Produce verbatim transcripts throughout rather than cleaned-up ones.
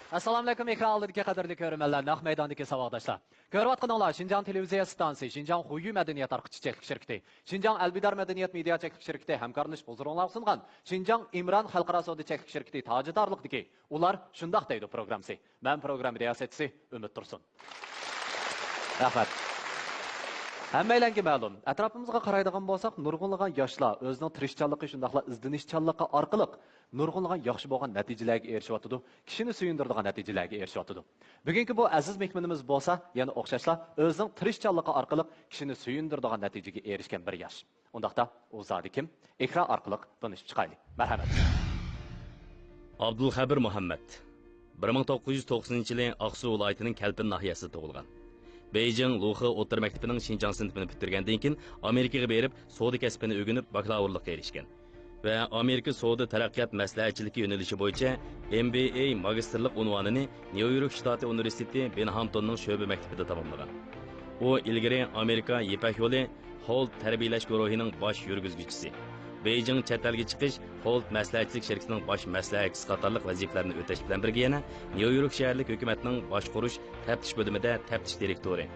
ئەسسالامۇئەلەيكۇم، ئېكران ئالدىدىكى قەدىرلىك كۆرۈرمەنلەر، نەق مەيداندىكى ساۋاقداشلار. كۆرۈۋاتقىنىڭلار شىنجاڭ تېلېۋىزىيە ئىستانسىسى، شىنجاڭ خۇيۈ مەدەنىيەت تارقىتىش چەكلىك شىركىتى، شىنجاڭ ئەلۋىدار مەدەنىيەت مېدىيا چەكلىك شىركىتى ھەمكارلىشىپ ھۇزۇرۇڭلارغا سۇنغان شىنجاڭ ئىمران خەلقئارا سودا چەكلىك شىركىتى تاجىدارلىقىدىكى ئۇلار شۇنداق دەيدۇ پروگراممىسى. مەن پروگرامما رىياسەتچىسى ئۈمىد تۇرسۇن. رەھمەت. ھەممەيلەنگە مەلۇم، ئەتراپىمىزغا قارايدىغان بولساق، نۇرغۇنلىغان ياشلار ئۆزىنىڭ تىرىشچانلىقى، شۇنداقلا ئىزدىنىشچانلىقى ئارقىلىق نۇرغۇنلىغان ياخشى بولغان نەتىجىلەرگە ئېرىشىۋاتىدۇ، كىشىنى سۆيۈندۈرىدىغان نەتىجىلەرگە ئېرىشىۋاتىدۇ. بۈگۈنكى بۇ ئەزىز مېھمىنىمىز بولسا يەنە ئوخشاشلا ئۆزىنىڭ تىرىشچانلىقى ئارقىلىق كىشىنى سۆيۈندۈرىدىغان نەتىجىگە ئېرىشكەن بىر ياش. ئۇنداقتا ئۇ زادى كىم؟ ئېكران ئارقىلىق تونۇشۇپ چىقايلى. مەرھەمەت. ئابدۇلخەبىر مۇھەممەد. بىر مىڭ توققۇز يۈز توقسىنىنچى يىلى ئاقسۇ ۋىلايىتىنىڭ كەلپىن ناھىيەسىدە تۇغۇلغان. بېيجىڭ لۇخې ئوتتۇرا مەكتىپىنىڭ شىنجاڭ سىنىپىنى پۈتتۈرگەندىن كېيىن، ئامېرىكىغا بېرىپ، سودا كەسپىنى ئۆگىنىپ، باكلاۋۇرلۇققا ئېرىشكەن. ۋە ئامېرىكا سودا تەرەققىيات مەسلىھەتچىلىكى يۆنىلىشى بويىچە ئېم بى ئەي ماگىستىرلىق ئۇنۋانىنى نيۇ يورك شتاتى ئۇنىۋېرسىتېتى بىنھامتوننىڭ شۆبە مەكتىپىدە تاماملىغان. ئۇ ئىلگىرى ئامېرىكا يىپەك يولى، ھولت تەربىيەلەش گۇرۇھىنىڭ باش يۈرگۈزگۈچىسى، بېيجىڭ چەت ئەلگە چىقىش، ھولت مەسلىھەتچىلىك شىركىتىنىڭ باش مەسلىھەتچىسى قاتارلىق ۋەزىپىلەرنى ئۆتەش بىلەن بىرگە، يەنە نيۇ يورك شەھەرلىك ھۆكۈمەتنىڭ باشقۇرۇش تەپتىش بۆلۈمىدە تەپتىش دىرېكتورى،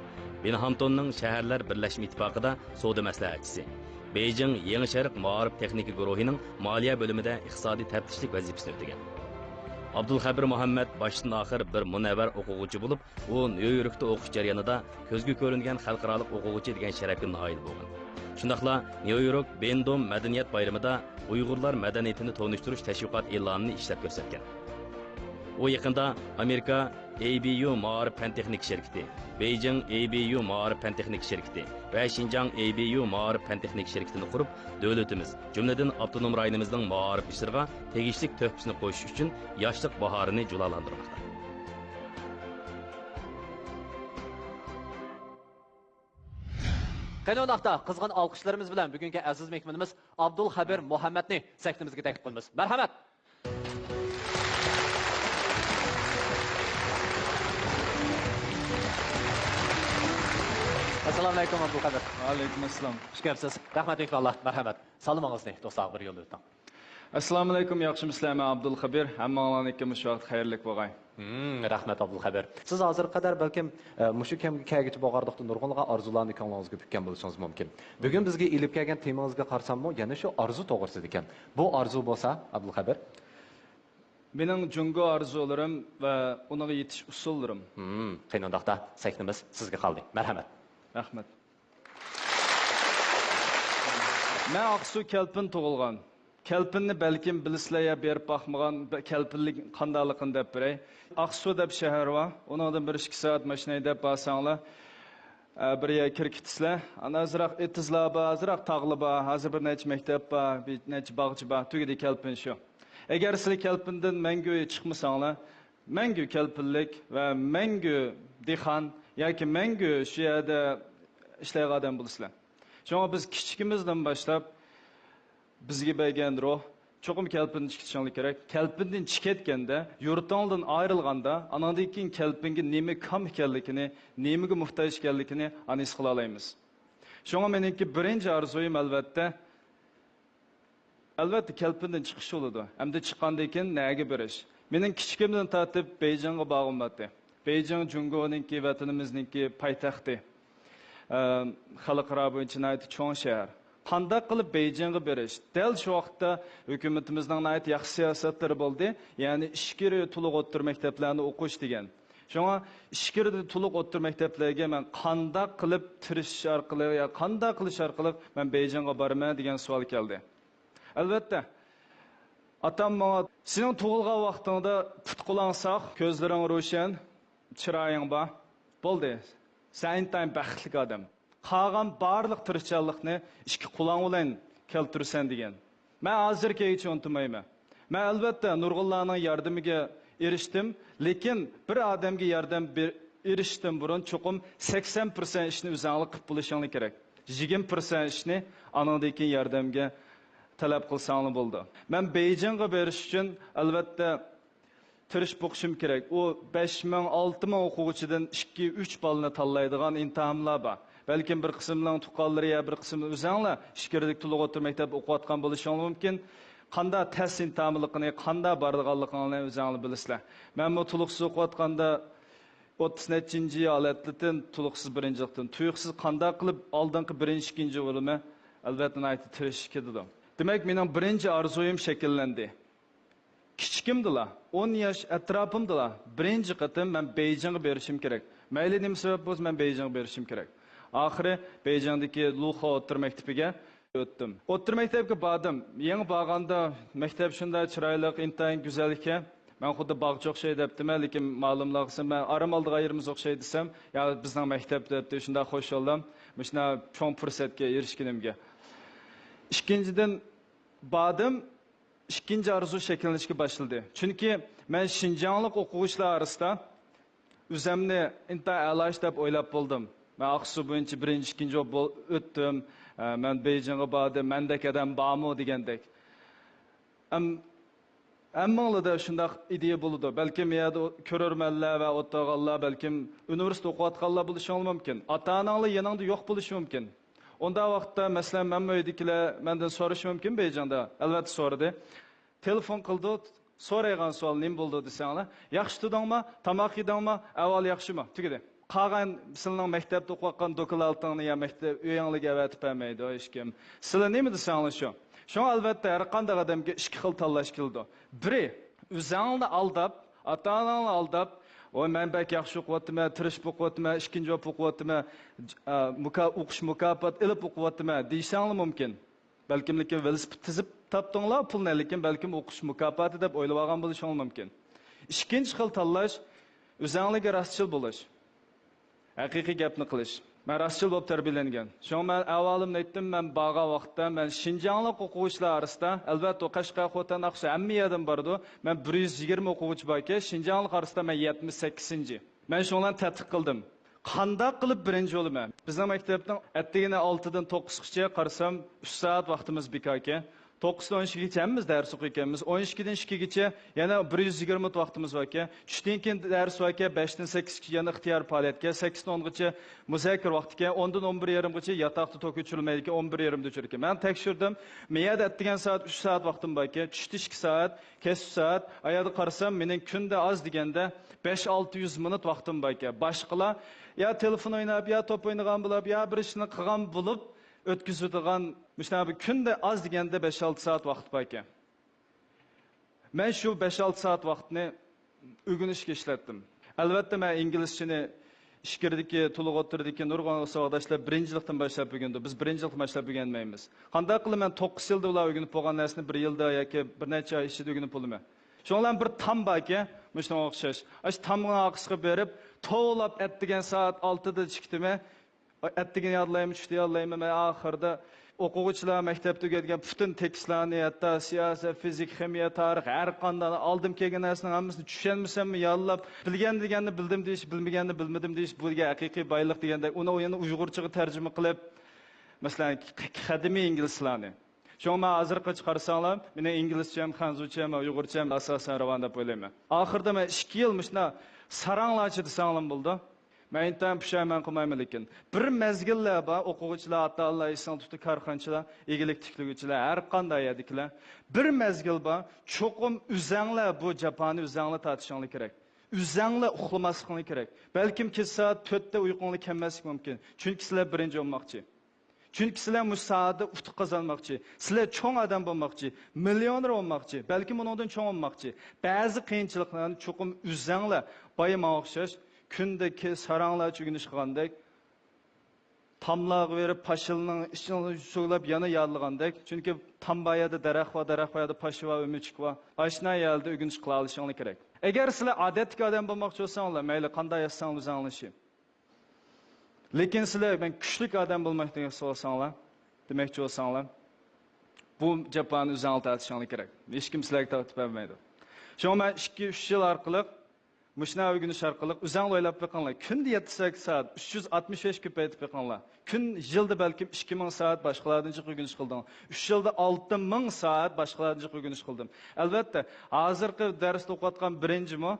بىنھامتوننىڭ شەھەرلەر بىرلەشمە ئىتتىپاقىدا سودا مەسلىھەتچىسى، بېيجىڭ يېڭى شەرق مائارىپ تېخنىكا گۇرۇھىنىڭ مالىيە بۆلۈمىدە ئىقتىسادىي تەپتىشلىك ۋەزىپىسىنى ئۆتىگەن. ئابدۇلخەبىر مۇھەممەد باشتىن ئاخىر بىر مۇنەۋۋەر ئوقۇغۇچى بولۇپ، ئۇ نيۇ يوركتا ئوقۇش جەريانىدا كۆزگە كۆرۈنگەن خەلقئارالىق ئوقۇغۇچى دېگەن شەرەپكە نائىل بولغان. شۇنداقلا نيۇ يورك بېندوم مەدەنىيەت بايرىمىدا ئۇيغۇرلار مەدەنىيىتىنى تونۇشتۇرۇش تەشۋىقات ئېلانىنى ئىشلەپ كۆرسەتكەن. ئۇ يېقىندا ئامېرىكا ئەي بى يۇ مائارىپ پەن تېخنىكا شىركىتى، بېيجىڭ ئەي بى يۇ مائارىپ پەن تېخنىكا شىركىتى ۋە شىنجاڭ ئەي بى يۇ مائارىپ پەن تېخنىكا شىركىتىنى قۇرۇپ، دۆلىتىمىز، جۈملىدىن ئاپتونوم رايونىمىزنىڭ مائارىپ ئىشلىرىغا تېگىشلىك تۆھپىسىنى قوشۇش ئۈچۈن ياشلىق باھارىنى جۇلالاندۇرماقتا. قېنى ئۇنداقتا، قىزغىن ئالقىشلىرىمىز بىلەن بۈگۈنكى ئەزىز مېھمىنىمىز ئابدۇلخەبىر مۇھەممەدنى سەھنىمىزگە تەكلىپ قىلىمىز. مەرھەمەت! ئەسسالامۇئەلەيكۇم، ئابدۇلخەبىر. ۋەئەلەيكۇم ئەسسالام. خۇش كەپسىز. رەھمەت، مېھمانلار. مەرھەمەت. سالىمىڭىزنى دوستلارغا بىر يوللىۋېتىڭ. ئەسسالامۇئەلەيكۇم، ياخشىمۇسىلەر؟ مەن ئابدۇلخەبىر. ھەممىڭلارنىڭكى مۇشۇ ۋاقىت خەيرلىك بولغاي. ھىم، رەھمەت، ئابدۇلخەبىر. سىز ھازىرغا قەدەر بەلكىم، ئە، مۇشۇ كەمگە كەلگۈچە بولغاندۇقتا نۇرغۇنلىغان ئارزۇلارنى كۆڭلىڭىزگە پۈككەن بولۇشىڭىز مۇمكىن. بۈگۈن بىزگە ئېلىپ كەلگەن تېمىڭىزغا قارىساممۇ، يەنە شۇ ئارزۇ توغرىسىدا ئىكەن. بۇ ئارزۇ بولسا، ئابدۇلخەبىر؟ مېنىڭ جۇڭگو ئارزۇلىرىم ۋە ئۇنىڭغا يېتىش ئۇسۇللىرىم. ھىم، قېنى ئۇنداقتا، سەھنىمىز سىزگە قالدى. مەرھەمەت. رەھمەت. مەن ئاقسۇ كەلپىن تۇغۇلغان. كەلپىننى بەلكىم بىلىسىلەر يا بېرىپ باقمىغان، بە-، كەلپىنلىك قانداقلىقىنى دەپ بېرەي. ئاقسۇ دەپ شەھەر بار. ئۇنىڭدىن بىر ئىككى سائەت ماشىنا ھەيدەپ بارساڭلار، ئە، بىر يەرگە كىرىپ كېتىسىلەر. ئانا ئازراق ئېتىزلار بار، ئازراق تاغلار بار، ھازىر بىر نەچچە مەكتەپ بار، بىر نەچچە باغچە بار. تۈگىدى كەلپىن شۇ. ئەگەر سىلەر كەلپىندىن مەڭگۈ چىقمىساڭلار، مەڭگۈ كەلپىنلىك ۋە مەڭگۈ دېھقان ياكى مەڭگۈ شۇ يەردە ئىشلەيدىغان ئادەم بولىسىلەر. شۇڭا بىز كىچىكىمىزدىن باشلاپ بىزگە بەرگەن روھ، چوقۇم كەلپىندىن چىقىشىڭلار كېرەك. كەلپىندىن چىقىۋەتكەندە، يۇرتۇڭدىن ئايرىلغاندا، ئاناندىن كېيىن كەلپىنگە نېمە كام ئىكەنلىكىنى، نېمىگە موھتاج ئىكەنلىكىنى ئانا ھېس قىلالايمىز. شۇڭا مېنىڭكى بىرىنچى ئارزۇيۇم، ئەلۋەتتە، ئەلۋەتتە، كەلپىندىن چىقىش بولىدۇ. ئەمدى چىققاندىن كېيىن نەگە بېرىش؟ مېنىڭ كىچىكىمدىن تارتىپ بېيجىڭغا بارغۇم بارتتى. بېيجىڭ جۇڭگونىڭكى، ۋەتىنىمىزنىڭكى پايتەختى، ئە، خەلقئارا بويىچە ناھايىتى چوڭ شەھەر. قانداق قىلىپ بېيجىڭغا بېرىش؟ دەل شۇ ۋاقىتتا ھۆكۈمىتىمىزنىڭ ناھايىتى ياخشى سىياسەتلىرى بولدى. يەنى ئىچكىرى تولۇق ئوتتۇرا مەكتەپلەرنى ئوقۇش دېگەن. شۇڭا ئىچكىرىدە تولۇق ئوتتۇرا مەكتەپلەرگە مەن قانداق قىلىپ تىرىشىش ئارقىلىق يا قانداق قىلىش ئارقىلىق مەن بېيجىڭغا بارىمەن دېگەن سوئال كەلدى. ئەلۋەتتە، ئاتام ماڭا، سېنىڭ تۇغۇلغان ۋاقتىڭدا پۇت-قولۇڭ ساق، كۆزلىرىڭ روشەن، چىرايىڭ بار. بولدى، سەن ئىنتايىن بەختلىك ئادەم. قالغان بارلىق تىرىشچانلىقنى ئىككى قولۇڭ بىلەن كەلتۈرىسەن دېگەن. مەن ھازىرغىچە ئۇنتۇمايمەن. مەن ئەلۋەتتە نۇرغۇنلارنىڭ ياردىمىگە ئېرىشتىم، لېكىن بىر ئادەمگە ياردەم بېر-، ئېرىشىشتىن بۇرۇن چوقۇم سەكسەن پىرسەنت ئىشنى ئۆزۈڭلار قىلىپ بولۇشۇڭلار كېرەك. يىگىرمە پىرسەنت ئىشنى ئانىڭدىن كېيىن ياردەمگە تەلەپ قىلساڭلار بولىدۇ. مەن بېيجىڭغا بېرىش ئۈچۈن ئەلۋەتتە تىرىشىپ ئوقۇشۇم كېرەك. ئۇ بەش مىڭ، ئالتە مىڭ ئوقۇغۇچىدىن ئىككى، ئۈچ بالىنى تاللايدىغان ئىمتىھانلار بار. بەلكىم بىر قىسىمنىڭ تۇغقانلىرى يا بىر قىسىم ئۆزۈڭلار ئىچكىرىدىكى تولۇق ئوتتۇرا مەكتەپتە ئوقۇۋاتقان بولۇشۇڭلار مۇمكىن. قانداق تەس ئىنتاملىقىنى، قانداق بارىدىغانلىقىنى ئۆزۈڭلار بىلىسىلەر. مەنمۇ تولۇقسىز ئوقۇۋاتقاندا ئوتتۇز نەچچىنچى ھالەتتىن تولۇقسىز بىرىنچىلىقتىن تۇيۇقسىز قانداق قىلىپ ئالدىنقى بىرىنچى، ئىككىنچى بولىمەن، ئەلۋەتتە ناھايىتى تىرىشىش كېتىدۇ. دېمەك، مېنىڭ بىرىنچى ئارزۇيۇم شەكىللەندى. كىچىكىمدىلا، ئون ياش ئەتراپىمدىلا بىرىنچى قېتىم مەن بېيجىڭغا بېرىشىم كېرەك. مەيلى نېمە سەۋەب بولسۇن، مەن بېيجىڭغا بېرىشىم كېرەك. ئاخىرى بېيجىڭدىكى لۇخۇا ئوتتۇرا مەكتىپىگە ئۆتتۈم. ئوتتۇرا مەكتەپكە باردىم. يېڭى بارغاندا مەكتەپ شۇنداق چىرايلىق، ئىنتايىن گۈزەل ئىكەن. مەن خۇددى باغچە ئوخشاي دەپتىمەن، لېكىن مالىملار قىلسا، مەن ئارام ئالىدىغان يېرىمىز ئوخشاي دېسەم، يا بىزنىڭ مەكتەپ دەپتۇ، شۇنداق خۇش بولدۇم. مۇشۇنداق چوڭ پۇرسەتكە ئېرىشكىنىمگە. ئىككىنچىدىن، باردىم، ئىككىنچى ئارزۇ شەكىللىنىشكە باشلىدى. چۈنكى مەن شىنجاڭلىق ئوقۇغۇچىلار ئارىسىدا ئۆزەمنى ئىنتايىن ئەلا ئىش دەپ ئويلاپ بولدۇم. مەن ئاقسۇ بويىچە بىرىنچى، ئىككىنچى بولۇپ ئۆتتۈم. ئە، مەن بېيجىڭغا باردىم، مەندەك ئادەم بارمۇ دېگەندەك. ئەم-، ھەممىڭلاردا شۇنداق ئىدىيە بولىدۇ. بەلكىم يەردە كۆرۈرمەنلەر ۋە ئولتۇرغانلار، بەلكىم ئۇنىۋېرسىتېتتا ئوقۇۋاتقانلار بولۇشىڭلار مۇمكىن. ئاتا-ئاناڭلار يېنىڭدا يوق بولۇشى مۇمكىن. ئۇنداق ۋاقىتتا، مەسىلەن، مەنمۇ ئۆيدىكىلەر مەندىن سورىشى مۇمكىن بېيجىڭدا. ئەلۋەتتە سورىدى. تېلېفون قىلىدۇ، سورايدىغان سوئال نېمە بولىدۇ دېسەڭلار، ياخشى تۇردۇڭما، تاماق يېدىڭما، ئەھۋال ياخشىمۇ؟ تۈگىدى. قالغان سىلىنىڭ مەكتەپتە ئوقۇۋاتقان دوكلاتىڭنى يا مەكتەپ ئۆيۈڭلارگە ئەۋەتىپ بەرمەيدۇ ھېچكىم. سىلەر نېمە دېسەڭلار شۇ. شۇڭا ئەلۋەتتە ھەر قانداق ئادەمگە ئىككى خىل تاللاش كېلىدۇ. بىرى، ئۆزۈڭلارنى ئالداپ، ئاتا-ئاناڭلارنى ئالداپ، ۋاي مەن بەك ياخشى ئوقۇۋاتىمەن، تىرىشىپ ئوقۇۋاتىمەن، ئىككىنچى بولۇپ ئوقۇۋاتىمەن، ئە، مۇكا-، ئوقۇش مۇكاپات ئېلىپ ئوقۇۋاتىمەن دېيىشىڭلار مۇمكىن. بەلكىم لېكىن ۋېلىسىپىت تىزىپ تاپتىڭلار پۇلنى، لېكىن بەلكىم ئوقۇش مۇكاپاتى دەپ ئويلىۋالغان بولۇشۇڭلار مۇمكىن. ئىككىنچى خىل تاللاش، ئۆزۈڭلارگە راستچىل بولۇش. ھەقىقىي گەپنى قىلىش. مەن راستچىل بولۇپ تەربىيەلەنگەن. شۇڭا مەن ئەھۋالىمنى ئېيتتىم، مەن بارغان ۋاقىتتا مەن شىنجاڭلىق ئوقۇغۇچىلار ئارىسىدا، ئەلۋەتتە، ئۇ قەشقەر، خوتەن، ئاقسۇ ھەممە يەردىن بارىدۇ. مەن بىر يۈز يىگىرمە ئوقۇغۇچى باركەن، شىنجاڭلىق ئارىسىدا مەن يەتمىش سەككىزىنچى. مەن شۇنىڭ بىلەن تەتقىق قىلدىم. قانداق قىلىپ بىرىنچى بولىمەن؟ بىزنىڭ مەكتەپنىڭ ئەتىگىنى ئالتىدىن توققۇزغىچە قارىسام، ئۈچ سائەت ۋاقتىمىز بىكاركەن. توققۇزدىن ئون ئىككىگىچە ھەممىمىز دەرس ئوقۇيكەنمىز. ئون ئىككىدىن ئىككىگىچە يەنە بىر يۈز يىگىرمە مىنۇت ۋاقتىمىز باركەن. چۈشتىن كېيىن دەرس باركەن، بەشتىن سەككىزگىچە يەنە ئىختىيارىي پائالىيەتكەن، سەككىزدىن ئونغىچە مۇزاكىرە ۋاقتىكەن، ئوندىن ئون بىر يېرىمغىچە ياتاقتا توك ئۆچۈرۈلمەيدىكەن، ئون بىر يېرىمدە ئۆچۈرىدىكەن. مەن تەكشۈردۈم، مەيەردە ئەتىگەن سائەت ئۈچ سائەت ۋاقتىم باركەن، چۈشتە ئىككى سائەت، كەچتە سائەت، ئاياغدا قارىسام، مېنىڭ كۈندە ئاز دېگەندە بەش ئالتە يۈز مىنۇت ۋاقتىم باركەن. باشقىلار يا تېلېفون ئويناپ، يا توپ ئوينىغان بولۇپ، يا بىر ئىشنى قىلغان بولۇپ ئۆتكۈزىدىغان، مۇشۇنداق بىر كۈندە ئاز دېگەندە بەش ئالتە سائەت ۋاقىت باركەن. مەن شۇ بەش ئالتە سائەت ۋاقىتنى ئۆگىنىشكە ئىشلەتتىم. ئەلۋەتتە، مەن ئىنگلىزچىنى ئىچكىرىدىكى، تولۇق ئوتتۇرىدىكى نۇرغۇن ساۋاقداشلار بىرىنچىلىقتىن باشلاپ ئۆگىنىدۇ. بىز بىرىنچىلىقتىن باشلاپ ئۆگەنمەيمىز. قانداق قىلىمەن، توققۇز يىلدا ئۇلار ئۆگىنىپ بولغان نەرسىنى بىر يىلدا ياكى بىر نەچچە ئاي ئىچىدە ئۆگىنىپ بولىمەن. شۇنىڭ بىلەن بىر تام باركەن، مۇشۇنىڭغا ئوخشاش. ئاشۇ تامنىڭ ئارقىسىغا بېرىپ، توۋلاپ ئەتىگەن سائەت ئالتىدا چىقتىمەن. ئەتىگىنى يادلايمەن، چۈشتە يادلايمەن. مەن ئاخىرىدا ئوقۇغۇچىلار مەكتەپتە ئۆگەتكەن پۈتۈن تېكىستلارنى، ھەتتا سىياسەت، فىزىك، خىمىيە، تارىخ، ھەر قانداق ئالدىم كەلگەن نەرسىنىڭ ھەممىسىنى چۈشەنمىسەممۇ يادلاپ، بىلگەن دېگەننى بىلدىم دېيىش، بىلمىگەننى بىلمىدىم دېيىش، بۇ دېگەن ھەقىقىي بايلىق دېگەندەك، ئۇنى يەنە ئۇيغۇرچىغا تەرجىمە قىلىپ، مەسىلەن، ق-، قەدىمىي ئىنگلىزچىلارنى. شۇڭا مەن ھازىرغىچە قارىساڭلار، مېنىڭ ئىنگلىزچەم، خەنزۇچەم، ئۇيغۇرچەم ئاساسەن راۋان دەپ ئويلايمەن. ئاخىرىدا مەن ئىككى يىل مۇشۇنداق ساراڭلارچە دېسەڭلارمۇ بولىدۇ. مەن ئىنتايىن پۇشايمان قىلمايمەن، لېكىن بىر مەزگىللەر بار، ئوقۇغۇچىلار، ئاتا-ئانىلار ئېسىڭ تۇتۇپ، كارخانىچىلار، ئىگىلىك تىكلىگۈچىلەر، ھەر قانداق يەردىكىلەر. بىر مەزگىل بار، چوقۇم ئۆزەڭلار بۇ جاپانى ئۆزەڭلار تارتىشىڭلار كېرەك. ئۆزەڭلار ئۇخلىماسلىقىڭلار كېرەك. بەلكىم كېچە سائەت تۆتتە ئۇيقۇڭلار كەلمەسلىكى مۇمكىن. چۈنكى سىلەر بىرىنچى بولماقچى. چۈنكى سىلەر مۇشۇ ساھەدە ئۇتۇق قازانماقچى. سىلەر چوڭ ئادەم بولماقچى. مىليونېر بولماقچى. بەلكىم ئۇنىڭدىن چوڭ بولماقچى. بەزى قىيىنچىلىقلارنى چوقۇم ئۆزەڭلار، بايا ماڭا ئوخشاش، كۈندە كى-، ساراڭلارچە ئۆگىنىش قىلغاندەك، تاملارغا بېرىپ، پاشىلىنىڭ ئىچىنى سۈرگۈلەپ يەنە يادلىغاندەك. چۈنكى تام بار يەردە دەرەخ بار، دەرەخ بار يەردە پاشا بار، ئۆمۈچۈك بار. ئاشۇنداق يەردە ئۆگىنىش قىلالىشىڭلار كېرەك. ئەگەر سىلەر ئادەتتىكى ئادەم بولماقچى بولساڭلار، مەيلى قانداق يازساڭلار ئۆزەڭلار ئىشى. لېكىن سىلەر مەن كۈچلۈك ئادەم بولماقچى بولساڭلار، دېمەكچى بولساڭلار، بۇ جاپانى ئۆزەڭلار تارتىشىڭلار كېرەك. ھېچكىم سىلەرگە تارتىپ بەرمەيدۇ. شۇڭا مەن ئىككى، ئۈچ يىل ئارقىلىق، مۇشۇنداق ئۆگىنىش ئارقىلىق ئۆزەڭلار ئويلاپ بېقىڭلار. كۈندە يەتتە سەككىز سائەت، ئۈچ يۈز ئاتمىش بەش كۆپەيتىپ بېقىڭلار. كۈن، يىلدا بەلكىم ئىككى مىڭ سائەت باشقىلاردىن جىق ئۆگىنىش قىلدىڭ. ئۈچ يىلدا ئالتە مىڭ سائەت باشقىلاردىن جىق ئۆگىنىش قىلدىم. ئەلۋەتتە، ھازىرقى دەرستە ئوقۇۋاتقان بىرىنچىمۇ،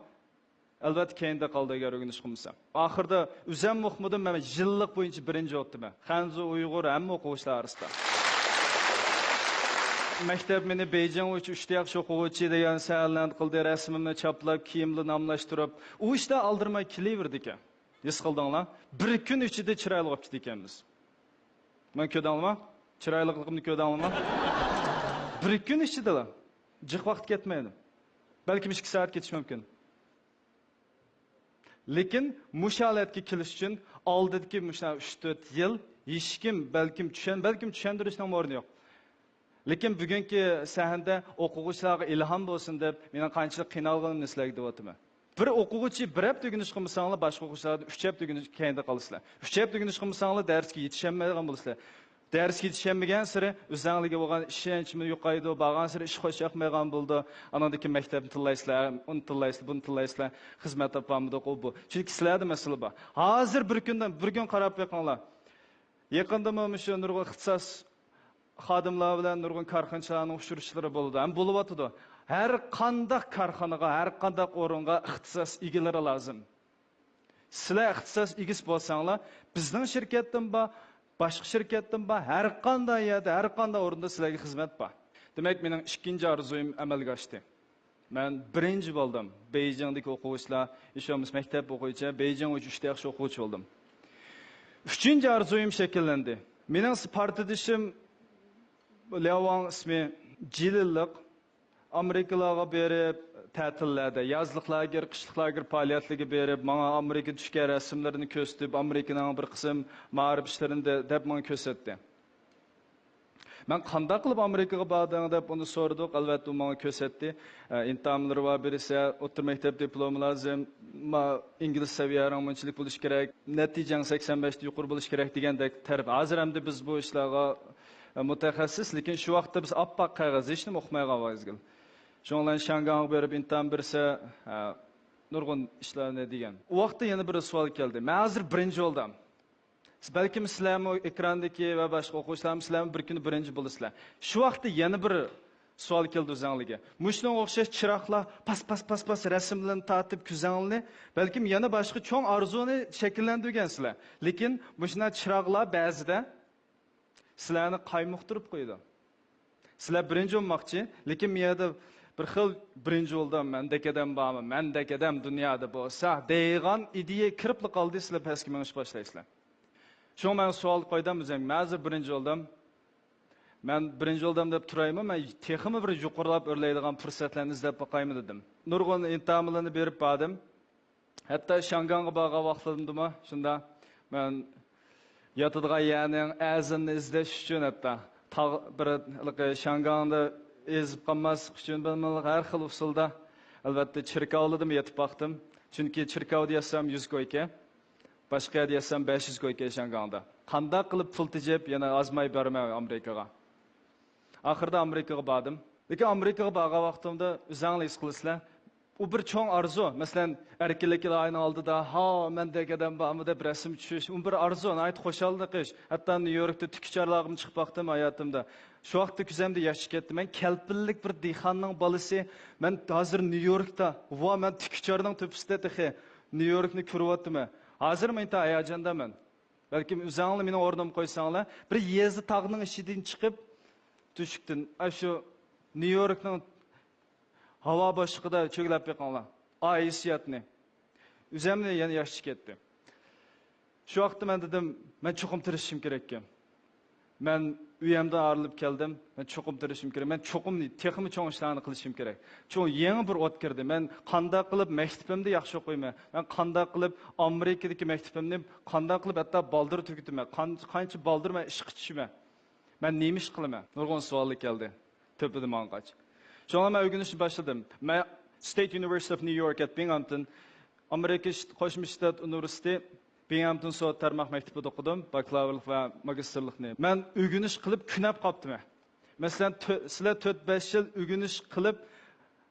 ئەلۋەتتە، كەينىدە قالدى، ئەگەر ئۆگىنىش قىلمىسا. ئاخىرىدا ئۆزەممۇ ئۇقمىدىم، مەن يىللىق بويىچە بىرىنچى بوپتىمەن. خەنزۇ، ئۇيغۇر، ھەممە ئوقۇغۇچىلار ئارىسىدا. مەكتەپ مېنى بېيجىڭ ئۈچ ئۈچتە ياخشى ئوقۇغۇچى دېگەن سەرلەندە قىلدى، رەسىمىمنى چاپلاپ، كىيىملىرىنى ئالماشتۇرۇپ، ئۇ ئىشلار ئالدىرىماي كېلىۋېرىدىكەن. ھېس قىلدىڭلار؟ بىر كۈن ئىچىدە چىرايلىق بولۇپ كېتىدىكەنمىز. مانا كۆردۈڭلارمۇ؟ چىرايلىقلىقىمنى كۆردۈڭلارمۇ؟ بىر كۈن ئىچىدىلا. جىق ۋاقىت كەتمەيدۇ. بەلكىم ئىككى سائەت كېتىشى مۇمكىن. لېكىن مۇشۇ ھالەتكە كېلىش ئۈچۈن ئالدىدىكى مۇشۇ ئۈچ تۆت يىل ھېچكىم بەلكىم چۈشەن-، بەلكىم چۈشەندۈرۈشنىڭ ئورنى يوق. لېكىن بۈگۈنكى سەھنىدە ئوقۇغۇچىلارغا ئىلھام بولسۇن دەپ، مېنىڭ قانچىلىك قىينالغىنىمنى سىلەرگە دەۋاتىمەن. بىر ئوقۇغۇچى بىر ھەپتە ئۆگىنىش قىلمىساڭلار، باشقا ئوقۇغۇچىلاردىن ئۈچ ھەپتە ئۆگىنىش كەينىدە قالىسىلەر. ئۈچ ھەپتە ئۆگىنىش قىلمىساڭلار، دەرسكە يېتىشەلمەيدىغان بولىسىلەر. دەرسكە يېتىشەلمىگەنسېرى ئۆزۈڭلارگە بولغان ئىشەنچمۇ يوقايدۇ، بارغانسېرى ئىش خۇش ياقمايدىغان بولىدۇ. ئانىڭدىن كېيىن مەكتەپنى تىللايسىلەر، ئۇنى تىللايسىلەر، بۇنى تىللايسىلەر، خىزمەت تاپالمىدۇق، ئۇ بۇ. چۈنكى سىلەردە مەسىلە بار. ھازىر بىر كۈندىن، بىر كۈن قاراپ بېقىڭلار. يېقىندىمۇ مۇشۇ نۇرغۇن ئىختىساس خادىملار بىلەن نۇرغۇن كارخانىچىلارنىڭ ئۇچرىشىشلىرى بولىدۇ. ھەم بولۇۋاتىدۇ. ھەر قانداق كارخانىغا، ھەر قانداق ئورۇنغا ئىختىساس ئىگىلىرى لازىم. سىلەر ئىختىساس ئىگىسى بولساڭلار، بىزنىڭ شىركەتتىن بار، باشقا شىركەتتىن بار، ھەر قانداق يەردە، ھەر قانداق ئورۇندا سىلەرگە خىزمەت بار. دېمەك، مېنىڭ ئىككىنچى ئارزۇيۇم ئەمەلگە ئاشتى. مەن بىرىنچى بولدۇم. بېيجىڭدىكى ئوقۇغۇچىلار، ھېچ بولمىسا مەكتەپ بويىچە بېيجىڭ بويىچە ئۈچتە ياخشى ئوقۇغۇچى بولدۇم. ئۈچىنچى ئارزۇيۇم شەكىللەندى. مېنىڭ پارتدىشىم لياۋ ۋاڭ ئىسمى، جىلىللىق، ئامېرىكىلارغا بېرىپ، تەتىللەردە، يازلىق لاگېر، قىشلىق لاگېر پائالىيەتلىرىگە بېرىپ، ماڭا ئامېرىكىدا چۈشكەن رەسىملىرىنى كۆرسىتىپ، ئامېرىكىنىڭ بىر قىسىم مائارىپ ئىشلىرىنى دە-، دەپ ماڭا كۆرسەتتى. مەن قانداق قىلىپ ئامېرىكىغا باردىڭ دەپ ئۇنى سورىدۇق. ئەلۋەتتە، ئۇ ماڭا كۆرسەتتى. ئە، ئىنتاملىرى بار بىرسى، ئوتتۇرا مەكتەپ دىپلومى لازىم، ما، ئىنگلىز سەۋىيەڭ مۇنچىلىك بولۇشى كېرەك، نەتىجەڭ سەكسەن بەشتە يۇقىرى بولۇشى كېرەك دېگەندەك تەرىپ. ھازىر ئەمدى بىز بۇ ئىشلارغا، ئە، مۇتەخەسسىس، لېكىن شۇ ۋاقىتتا بىز ئاپئاق قەغەز، ھېچنېمە ئوقۇمايغان مەزگىل. شۇنىڭ بىلەن شياڭگاڭغا بېرىپ ئىنتام بېرسە، ئە، نۇرغۇن ئىشلارنى دېگەن. ئۇ ۋاقىتتا يەنە بىر سوئال كەلدى. مەن ھازىر بىرىنچى بولدۇم. بەلكىم سىلەرمۇ ئېكراندىكى ۋە باشقا ئوقۇغۇچىلارمۇ سىلەرمۇ بىر كۈنى بىرىنچى بولىسىلەر. شۇ ۋاقىتتا يەنە بىر سوئال كېلىدۇ ئۆزەڭلىگە. مۇشۇنىڭغا ئوخشاش چىراغلار پاس، پاس، پاس، پاس رەسىملىرىنى تارتىپ كۆزەڭلىنى، بەلكىم يەنە باشقا چوڭ ئارزۇنى شەكىللەندۈرگەنسىلەر. لېكىن مۇشۇنداق چىراغلار بەزىدە سىلەرنى قايمۇقتۇرۇپ قويىدۇ. سىلەر بىرىنچى بولماقچى، لېكىن مۇ يەردە بىر خىل بىرىنچى بولدۇم، مەندەك ئادەم بارمۇ، مەندەك ئادەم دۇنيادا بولسا دەيدىغان ئىدىيە كىرىپلا قالدى، سىلەر پەسكە مېڭىشقا باشلايسىلەر. شۇڭا مەن سوئال قويدۇم ئۆزۈمگە، مەن ھازىر بىرىنچى بولدۇم. مەن بىرىنچى بولدۇم دەپ تۇرايمۇ، مەن تېخىمۇ بىر يۇقىرىلاپ ئۆرلەيدىغان پۇرسەتلەرنى ئىزدەپ باقايمۇ دېدىم. نۇرغۇن ئىنتاملارنى بېرىپ باردىم. ھەتتا شياڭگاڭغا بارغان ۋاقتىمدىمۇ شۇنداق، مەن ياتىدىغان يەرنىڭ ئەرزىنىنى ئىزدەش ئۈچۈن ھەتتا تاغ، بىر ھېلىقى شياڭگاڭدا ئېزىپ قالماسلىق ئۈچۈن بىر مىللىق ھەر خىل ئۇسۇلدا، ئەلۋەتتە، چېركاۋلىدىمۇ يېتىپ باقتىم. چۈنكى چېركاۋدا ياتسام يۈز گويكە، باشقا يەردە ياتسام بەش يۈز گويكە شياڭگاڭدا. قانداق قىلىپ پۇل تېجەپ يەنە ئازماي بارىمەن ئامېرىكىغا؟ ئاخىرىدا ئامېرىكىغا باردىم. لېكىن ئامېرىكىغا بارغان ۋاقتىمدا ئۆزەڭلار ھېس قىلىسىلەر، ئۇ بىر چوڭ ئارزۇ. مەسىلەن، ئەركىنلىك ئىلاھىنىڭ ئالدىدا، ھا، مەندەك ئادەم بارمۇ دەپ رەسىم چۈشۈش، ئۇ بىر ئارزۇ، ناھايىتى خۇشاللىق ئىش. ھەتتا نيۇ يوركتا تىك ئۇچارلارغىمۇ چىقىپ باقتىم ھاياتىمدا. شۇ ۋاقىتتا كۆزۈمدە ياش چىقىپ كەتتى. مەن كەلپىنلىك بىر دېھقاننىڭ بالىسى. مەن ھازىر نيۇ يوركتا. ۋا، مەن تىك ئۇچارنىڭ تۆپىسىدە تېخى نيۇ يوركنى كۆرۈۋاتىمەن. ھازىرمۇ ئىنتايىن ھاياجاندىمەن. بەلكىم ئۆزەڭلار مېنىڭ ئورنۇمغا قويساڭلار، بىر يېزا تاغنىڭ ئىچىدىن چىقىپ، تۆشۈكتىن، ئاشۇ نيۇ يوركنىڭ ھاۋا بوشلۇقىدا چۆگىلەپ بېقىڭلار. ئا، ھېسسىياتنى. ئۆزەمنى يەنە ياش چىقىپ كەتتى. شۇ ۋاقىتتا مەن دېدىم، مەن چوقۇم تىرىشىشىم كېرەككەن. مەن ئۆيەمدىن ئايرىلىپ كەلدىم. مەن چوقۇم تىرىشىشىم كېرەك. مەن چوقۇم تېخىمۇ چوڭ ئىشلارنى قىلىشىم كېرەك. چوڭ يېڭى بىر ئوت كىردى. مەن قانداق قىلىپ مەكتىپىمدە ياخشى ئوقۇيمەن؟ مەن قانداق قىلىپ ئامېرىكىدىكى مەكتىپىمنى قانداق قىلىپ ھەتتا بالدۇر تۈگىتىمەن؟ قان-، قانچە بالدۇر مەن ئىشقا چۈشىمەن؟ مەن نېمە ئىش قىلىمەن؟ نۇرغۇن سوئاللار كەلدى. تۆپىدە ماڭغاچ. شۇڭا مەن ئۆگىنىشنى باشلىدىم. مەن State University of New York at Binghamton، ئامېرىكا شت-، قوشما شتات ئۇنىۋېرسىتېتى بىڭھامتون سودا تارماق مەكتىپىدە ئوقۇدۇم، باكلاۋرلىق ۋە ماگىستىرلىقنى. مەن ئۆگىنىش قىلىپ كۆنۈپ قاپتىمەن. مەسىلەن، تۆ-، سىلەر تۆت بەش يىل ئۆگىنىش قىلىپ،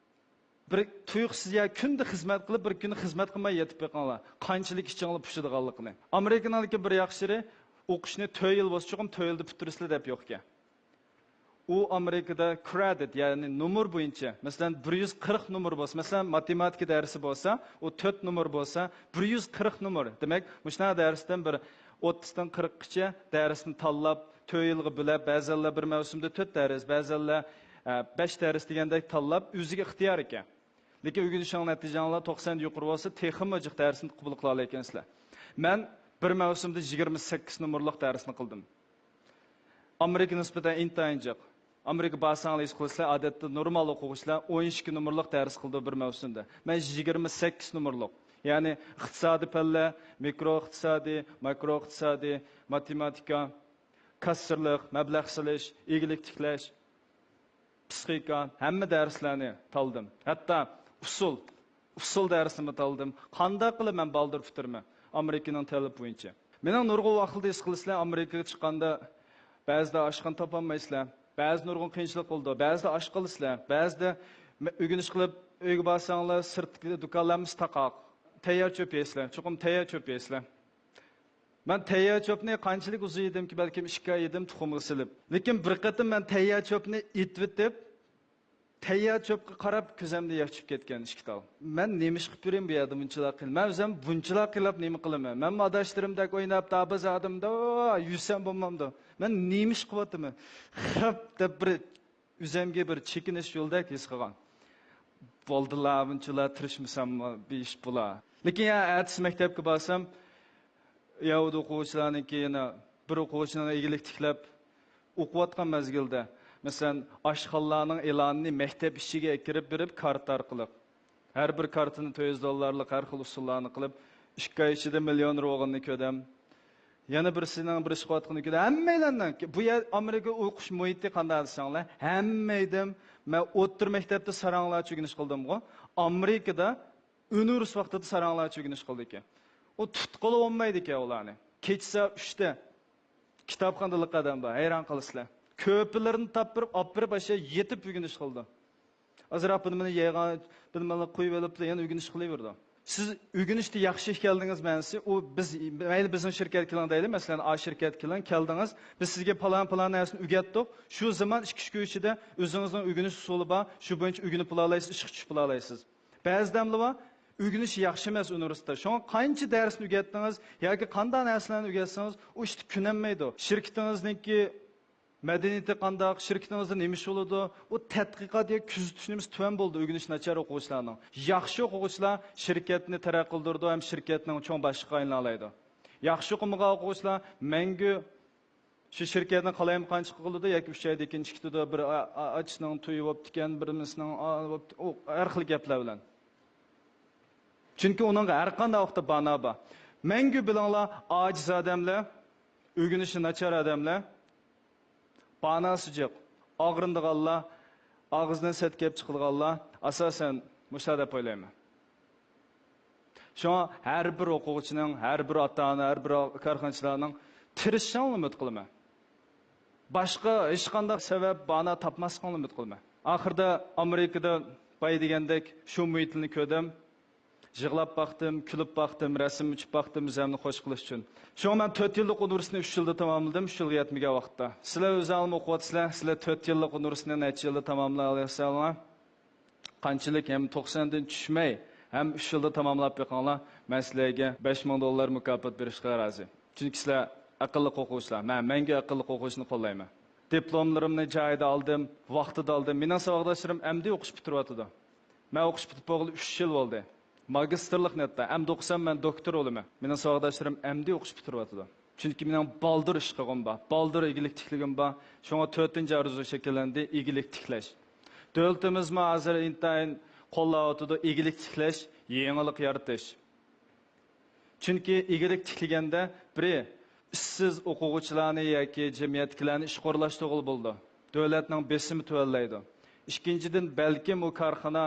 بىر تۇيۇقسىز يا كۈندە خىزمەت قىلىپ، بىر كۈنى خىزمەت قىلماي يېتىپ بېقىڭلار. قانچىلىك ئىچىڭلار پۇشىدىغانلىقىنى. ئامېرىكىنىڭ لېكىن بىر ياخشى يېرى، ئوقۇشنى تۆت يىل بولسا چوقۇم تۆت يىلدا پۈتتۈرىسىلەر دەپ يوق ئىكەن. ئۇ ئامېرىكىدا كرېدىت، يەنى نومۇر بويىچە، مەسىلەن، بىر يۈز قىرىق نومۇر بولسا، مەسىلەن، ماتېماتىكا دەرسى بولسا، ئۇ تۆت نومۇر بولسا، بىر يۈز قىرىق نومۇر. دېمەك، مۇشۇنداق دەرستىن بىر ئوتتۇزدىن قىرىققىچە دەرسنى تاللاپ، تۆت يىلغا بۆلەپ، بەزەنلەر بىر مەۋسۇمدا تۆت دەرس، بەزەنلەر، ئە، بەش دەرس دېگەندەك تاللاپ، ئۆزىگە ئىختىيار ئىكەن. لېكىن ئۆگىنىشىڭ نەتىجەڭلار توقسان يۇقىرى بولسا، تېخىمۇ جىق دەرسنى قوبۇل قىلالايكەنسىلەر. مەن بىر مەۋسۇمدا يىگىرمە سەككىز نومۇرلۇق دەرسنى قىلدىم. ئامېرىكا نىسبەتەن ئىنتايىن جىق. ئامېرىكا بارساڭلار ھېس قىلىسىلەر، ئادەتتە نورمال ئوقۇغۇچىلار ئون ئىككى نومۇرلۇق دەرس قىلىدۇ بىر مەۋسۇمدا. مەن يىگىرمە سەككىز نومۇرلۇق. يەنى ئىقتىسادىي پەنلەر، مىكرو ئىقتىسادىي، ماكرو ئىقتىسادىي، ماتېماتىكا، كاسسىرلىق، مەبلەغ سېلىش، ئىگىلىك تىكلەش، پىسخىكا، ھەممە دەرسلەرنى تاللىدىم. ھەتتا ئۇسۇل، ئۇسۇل دەرسىنىمۇ تاللىدىم. قانداق قىلىپ مەن بالدۇر پۈتتۈرىمەن ئامېرىكىنىڭ تەلىپى بويىچە؟ مېنىڭ نۇرغۇن ۋاقىتتا ھېس قىلىسىلەر، ئامېرىكىغا چىققاندا بەزىدە ئاشخانا تاپالمايسىلەر، بەزىدە نۇرغۇن قىيىنچىلىق بولىدۇ، بەزىدە ئاچ قالىسىلەر، بەزىدە مە-، ئۆگىنىش قىلىپ ئۆيگە بارساڭلار، سىرتتىكى دۇكانلار ھەممىسى تاقاق. تەييار چۆپ يەيسىلەر، چوقۇم تەييار چۆپ يەيسىلەر. مەن تەييار چۆپنى قانچىلىك ئۇزۇن يېدىمكى، بەلكىم ئىككى ئاي يېدىم تۇخۇمغا سېلىپ. لېكىن بىر قېتىم مەن تەييار چۆپنى ئېتىۋېتىپ، تەييار چۆپكە قاراپ كۆزۈمدىن ياش چۈشۈپ كەتكەن ئىككى تال. مەن نېمە ئىش قىلىپ يۈرىمەن بۇ يەردە بۇنچىلا قىينىلىپ؟ مەن ئۆزۈم بۇنچىلا قىينىلاپ نېمە قىلىمەن؟ مەنمۇ ئاداشلىرىمدەك ئويناپ، دابىز ئادەمدە يۈرسەم بولمامدۇ؟ مەن نېمە ئىش قىلىۋاتىمەن؟ خىپ دەپ بىر ئۆزۈمگە بىر چېكىنىش يولدەك ھېس قىلغان. بولدىلا، بۇنچىلا تىرىشمىساممۇ بىر ئىش بولا. لېكىن يا ئەتىسى مەكتەپكە بارسام، يەھۇدىي ئوقۇغۇچىلارنىڭكى يەنە بىر ئوقۇغۇچىنىڭ ئىگىلىك تىكلەپ ئوقۇۋاتقان مەزگىلدە، مەسىلەن، ئاشخانىلارنىڭ ئېلانىنى مەكتەپ ئىچىگە ئەكىرىپ بېرىپ، كارتا ئارقىلىق، ھەر بىر كارتىنى تۆت يۈز دوللارلىق ھەر خىل ئۇسۇللارنى قىلىپ، ئىككى ئاي ئىچىدە مىليون روغۇننى كۆدەم. يەنە بىرسىنىڭ بىر ئىش قىلىۋاتقىنى كۆدەم. ھەممەيلەننىڭ، بۇ يەر ئامېرىكا ئوقۇش مۇھىتى قانداق دېسەڭلار، ھەممەيدىن، مەن ئوتتۇرا مەكتەپتە ساراڭلارچە ئۆگىنىش قىلدىمغۇ، ئامېرىكىدا ئۇنىۋېرسىتېت ۋاقتىدا ساراڭلارچە ئۆگىنىش قىلىدىكەن. ئۇ تۇتقىلى بولمايدىكەن ئۇلارنى. كېچە سائەت ئۈچتە كىتابخانىدا لىق ئادەم بار، ھەيران قالىسىلەر. كۆپىلىرىنى تاپپىرىپ، ئاپىرىپ، ئاشۇ يېتىپ ئۆگىنىش قىلىدۇ. ئازراق بىر نېمىنى يەيدىغان، بىر نېمىنى قويۇۋېلىپلا يەنە ئۆگىنىش قىلىۋېرىدۇ. سىز ئۆگىنىشتە ياخشى ئىكەنلىكىڭىز مەنىسى، ئۇ بىز، مەيلى بىزنىڭ شىركەتكە كېلىڭ دەيلى، مەسىلەن، ئا شىركەتكە كېلىڭ، كەلدىڭىز، بىز سىزگە پالان، پالان نەرسىنى ئۆگەتتۇق، شۇ زامان ئىككى، ئۈچ كۈن ئىچىدە ئۆزىڭىزنىڭ ئۆگىنىش ئۇسۇلى بار، شۇ بويىچە ئۆگىنىپ بولالايسىز، ئىشقا چۈشۈپ بولالايسىز. بەزى ئادەملەر بار، ئۆگىنىش ياخشى ئەمەس ئۇنىۋېرسىتېتتا. شۇڭا قانچە دەرسنى ئۆگەتتىڭىز ياكى قانداق نەرسىلەرنى ئۆگەتسىڭىز، ئۇ ئىشتا كۆنەلمەيدۇ. شىركىتىڭىزنىڭكى مەدەنىيىتى قانداق، شىركىتىڭىزدا نېمە ئىش بولىدۇ، ئۇ تەتقىقات يا كۆزىتىش نېمىسى تۆۋەن بولىدۇ ئۆگىنىش ناچار ئوقۇغۇچىلارنىڭ. ياخشى ئوقۇغۇچىلار شىركەتنى تەرەققىي قىلدۇرىدۇ ھەم شىركەتنىڭ چوڭ باشلىقىغا ئايلىنالايدۇ. ياخشى ئوقۇمىغان ئوقۇغۇچىلار مەڭگۈ شۇ شىركەتنىڭ قالايمىقانچىلىق قىلىدۇ ياكى ئۈچ ئايدىن كېيىن چىقىتىدۇ، بىر ئا-، ئا-، ئاچىسىنىڭ تويى بوپتىكەن، بىر نېمىسىنىڭ ئا-، بوپتۇ-، ئۇ ھەر خىل گەپلەر بىلەن. چۈنكى ئۇنىڭغا ھەر قانداق ۋاقىتتا بانا بار. مەڭگۈ بىلىڭلار، ئاجىز ئادەملەر، ئۆگىنىشى ناچار ئادەملەر، باناسى جىق، ئاغرىنىدىغانلار، ئاغزىدىن سەت گەپ چىقىدىغانلار ئاساسەن مۇشۇلار دەپ ئويلايمەن. شۇڭا ھەر بىر ئوقۇغۇچىنىڭ، ھەر بىر ئاتا-ئانا، ھەر بىر كارخانىچىلارنىڭ تىرىشىشىڭلارنى ئۈمىد قىلىمەن. باشقا ھېچقانداق سەۋەب، بانا تاپماسلىقىڭلارنى ئۈمىد قىلىمەن. ئاخىرىدا ئامېرىكىدا بايا دېگەندەك شۇ مۇھىتنى كۆردۈم. يىغلاپ باقتىم، كۈلۈپ باقتىم، رەسىم ئېچىپ باقتىم ئۆزۈمنى خوش قىلىش ئۈچۈن. شۇڭا مەن تۆت يىللىق ئۇنىۋېرسىتېتنى ئۈچ يىلدا تاماملىدىم، ئۈچ يىلغا يەتمىگەن ۋاقىتتا. سىلەر ئۆزۈڭلارمۇ ئوقۇۋاتىسىلەر، سىلەر تۆت يىللىق ئۇنىۋېرسىتېتنى نەچچە يىلدا تاماملايالىسىلەر؟ قانچىلىك ھەم توقساندىن چۈشمەي، ھەم ئۈچ يىلدا تاماملاپ بېقىڭلار، مەن سىلەرگە بەش مىڭ دوللار مۇكاپات بېرىشقا رازى. چۈنكى سىلەر ئەقىللىق ئوقۇغۇچىلار، مەن مەڭگۈ ئەقىللىق ئوقۇغۇچىنى قوللايمەن. دىپلوملىرىمنى جايىدا ئالدىم، ۋاقتىدا ئالدىم. مېنىڭ ساۋاقداشلىرىم ئەمدى ئوقۇش پۈتتۈرۈۋاتىدۇ. مەن ئوقۇش پۈتۈپ بولغىلى ئۈچ يىل بولدى. ماگىستىرلىقنى ھەتتا، ئەمدى ئوقۇسام مەن دوكتور بولىمەن. مېنىڭ ساۋاقداشلىرىم ئەمدى ئوقۇش پۈتتۈرۈۋاتىدۇ. چۈنكى مېنىڭ بالدۇر ئىش قىلغۇم بار، بالدۇر ئىگىلىك تىكلىگۈم بار. شۇڭا تۆتىنچى ئارزۇ شەكىللەندى، ئىگىلىك تىكلەش. دۆلىتىمىزمۇ ھازىر ئىنتايىن قوللاۋاتىدۇ، ئىگىلىك تىكلەش، يېڭىلىق يارىتىش. چۈنكى ئىگىلىك تىكلىگەندە بىرى ئىشسىز ئوقۇغۇچىلارنى ياكى جەمئىيەتتىكىلەرنى ئىشقا ئورۇنلاشتۇرغىلى بولىدۇ. دۆلەتنىڭ بېسىمى تۆۋەنلەيدۇ. ئىككىنچىدىن، بەلكىم ئۇ كارخانا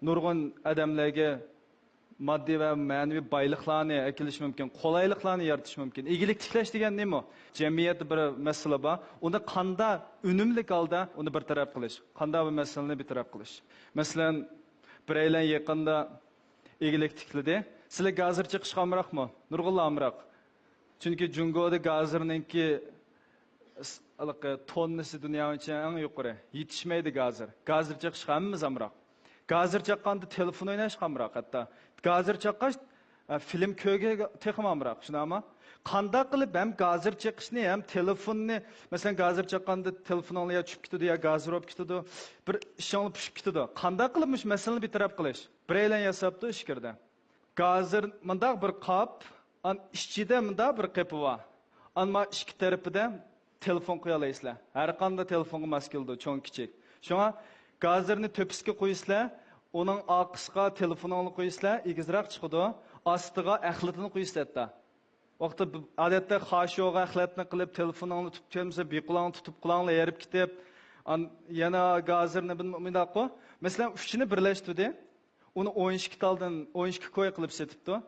نۇرغۇن ئادەملەرگە ماددىي ۋە مەنىۋى بايلىقلارنى ئەكېلىشى مۇمكىن، قولايلىقلارنى يارىتىشى مۇمكىن. ئىگىلىك تىكلەش دېگەن نېمە؟ جەمئىيەتتە بىر مەسىلە بار، ئۇنى قاندا ئۈنۈملۈك ھالدا ئۇنى بىر تەرەپ قىلىش، قاندا بىر مەسىلىنى بىر تەرەپ قىلىش. مەسىلەن، بىرەيلەن يېقىندا ئىگىلىك تىكلىدى. سىلەر گازىر چېقىشقا ئامراقمۇ؟ نۇرغۇنلار ئامراق. چۈنكى جۇڭگودا گازىرنىڭكى س-، ھېلىقى توننىسى دۇنيا بويىچە ئەڭ يۇقىرى. يېتىشمەيدۇ گازىر. گازىر چېقىشقا ھەممىمىز ئامراق. گازىر چاققاندا تېلېفون ئويناشقا ئامراق ھەتتا. گازىر چاققاچ، ھە، فىلىم كۆرگەن تېخىمۇ ئامراق، شۇنداقمۇ؟ قانداق قىلىپ ھەم گازىر چېقىشنى، ھەم تېلېفوننى، مەسىلەن، گازىر چاققاندا تېلېفونۇڭلار يا چۈشۈپ كېتىدۇ، يا گازىر بولۇپ كېتىدۇ، بىر ئىشىڭلار پۈشۈپ كېتىدۇ. قانداق قىلىپ مۇشۇ مەسىلىنى بىتەرەپ قىلىش؟ بىرەيلەن ياساپتۇ ئىچكىرىدە. گازىر مۇنداق بىر قاپ، ئان ئىچىدە مۇنداق بىر قېپى بار. ئان ما ئىككى تەرىپىدە تېلېفون قويالايسىلەر. ھەر قانداق تېلېفونغا ماس كېلىدۇ، چوڭ، كىچىك. شۇڭا گازىرنى تۆپىسىگە قويىسىلەر، ئۇنىڭ ئارقىسىغا تېلېفونۇڭلارنى قويىسىلەر، ئېگىزراق چىقىدۇ. ئاستىغا ئەخلىتىنى قويىسىلەر ھەتتا. ۋاقتى بۇ، ئادەتتە خاشوغا ئەخلەتنى قىلىپ، تېلېفونۇڭنى تۇتۇپ كەلمىسە، بىقۇلاڭنى تۇتۇپ، قۇلاڭلار ھېرىپ كېتىپ، ئان-، يەنە گازىرنى بىل-، مۇنداققۇ. مەسىلەن، ئۈچىنى بىرلەشتۈردى. ئۇنى ئون ئىككى تالدىن ئون ئىككى كوي قىلىپ سېتىپتۇ.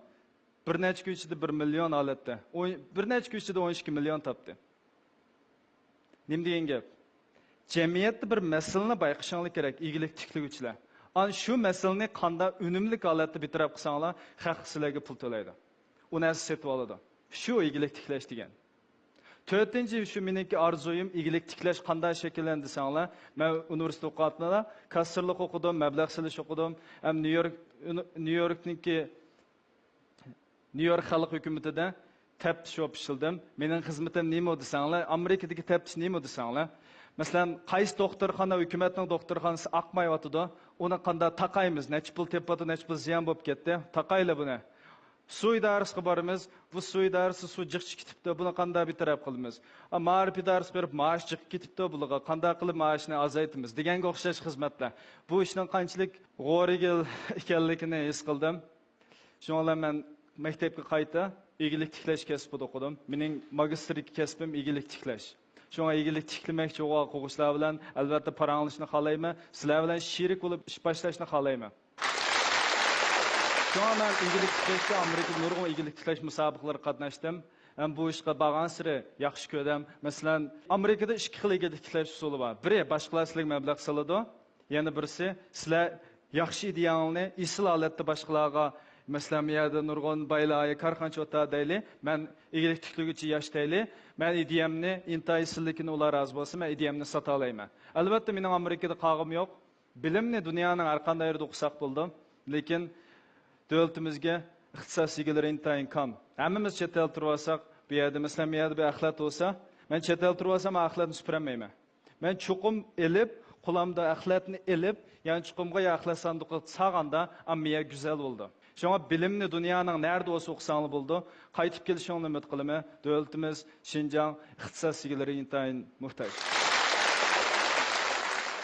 بىر نەچچە كۈن ئىچىدە بىر مىليون ھالەتتە. ئون-، بىر نەچچە كۈن ئىچىدە ئون ئىككى مىليون تاپتى. نېمە دېگەن گەپ؟ جەمئىيەتتە بىر مەسىلىنى بايقىشىڭلار كېرەك، ئىگىلىك تىكلىگۈچىلەر. ئان شۇ مەسىلىنى قاندا ئۈنۈملۈك ھالەتتە بىتەرەپ قىلساڭلار، خەق سىلەرگە پۇل تۆلەيدۇ. ئۇ نەرسە سېتىۋالىدۇ. شۇ ئىگىلىك تىكلەش دېگەن. تۆتىنچى، شۇ مېنىڭكى ئارزۇيۇم، ئىگىلىك تىكلەش قانداق شەكىللەندى دېسەڭلار، مەن ئۇنىۋېرسىتېت ئوقۇۋاتىمەن، كاسسىرلىق ئوقۇدۇم، مەبلەغ سېلىش ئوقۇدۇم، ھەم نيۇ يورك، نيۇ يوركنىڭكى نيۇ يورك خەلق ھۆكۈمىتىدە تەپتىش بولۇپ ئىشلىدىم. مېنىڭ خىزمىتىم نېمە دېسەڭلار، ئامېرىكىدىكى تەپتىش نېمە دېسەڭلار، مەسىلەن، قايسى دوختۇرخانا، ھۆكۈمەتنىڭ دوختۇرخانىسى ئاقمايۋاتىدۇ، ئۇنى قانداق تاقايمىز، نەچچە پۇل تېپىۋاتىدۇ، نەچچە پۇل زىيان بولۇپ كەتتى، تاقايلى بۇنى. سۇ ئىدارىسىغا بارىمىز، بۇ سۇ ئىدارىسى سۇ جىق چىقىپ كېتىپتۇ، بۇنى قانداق بىتەرەپ قىلىمىز؟ ئا، مائارىپ ئىدارىسىغا بېرىپ، مائاش جىق كېتىپتۇ، بۇلارغا قانداق قىلىپ مائاشنى ئازايتىمىز؟ دېگەنگە ئوخشاش خىزمەتلەر. بۇ ئىشنىڭ قانچىلىك غورىگىل ئىكەنلىكىنى ھېس قىلدىم. شۇنىڭ بىلەن مەن مەكتەپكە قايتا ئىگىلىك تىكلەش كەسپىدە ئوقۇدۇم. مېنىڭ ماگىستىردىكى كەسپىم ئىگىلىك تىكلەش. شۇڭا ئىگىلىك تىكلىمەكچى بولغان ئوقۇغۇچىلار بىلەن ئەلۋەتتە پاراڭلىشىشنى خالايمەن. سىلەر بىلەن شېرىك بولۇپ ئىش باشلاشنى خالايمەن. شۇڭا مەن ئىگىلىك تىكلەشتە ئامېرىكىدا نۇرغۇن ئىگىلىك تىكلەش مۇسابىقىلىرىگە قاتناشتىم. ھەم بۇ ئىشقا بارغانسېرى ياخشى كۆردۈم. مەسىلەن، ئامېرىكىدا ئىككى خىل ئىگىلىك تىكلەش ئۇسۇلى بار. بىرى، باشقىلار سىلەرگە مەبلەغ سالىدۇ. يەنە بىرسى، سىلەر ياخشى ئىدىيەڭلارنى ئېسىل ھالەتتە باشقىلارغا، مەسىلەن، بۇ يەردە نۇرغۇن بايلار، كارخانىچى ئوتتۇرا دەيلى، مەن ئىگىلىك تىكلىگۈچى ياش دەيلى، مەن ئىدىيەمنى ئىنتايىن ئېسىللىكىنى ئۇلار رازى بولسا، مەن ئىدىيەمنى ساتالايمەن. ئەلۋەتتە، مېنىڭ ئامېرىكىدا قالغۇم يوق. بىلىمنى دۇنيانىڭ ھەر قانداق يېرىدە ئوقۇساق بولىدۇ. لېكىن دۆلىتىمىزگە ئىختىساس ئىگىلىرى ئىنتايىن كام. ھەممىمىز چەت ئەلدە تۇرۇۋالساق، بۇ يەردە، مەسىلەن، بۇ يەردە بىر ئەخلەت بولسا، مەن چەت ئەلدە تۇرۇۋالسام، ئەخلەتنى سۈپۈرەلمەيمەن. مەن چوقۇم ئېلىپ، قولۇمدا ئەخلەتنى ئېلىپ، يەنى چوقۇمغا يا ئەخلەت ساندۇقىغا سالغاندا، ئامما يەر گۈزەل بولىدۇ. شۇڭا بىلىمنى دۇنيانىڭ نەدە بولسا ئوقۇساڭلار بولىدۇ. قايتىپ كېلىشىڭلارنى ئۈمىد قىلىمەن. دۆلىتىمىز شىنجاڭ ئىختىساس ئىگىلىرى ئىنتايىن موھتاج.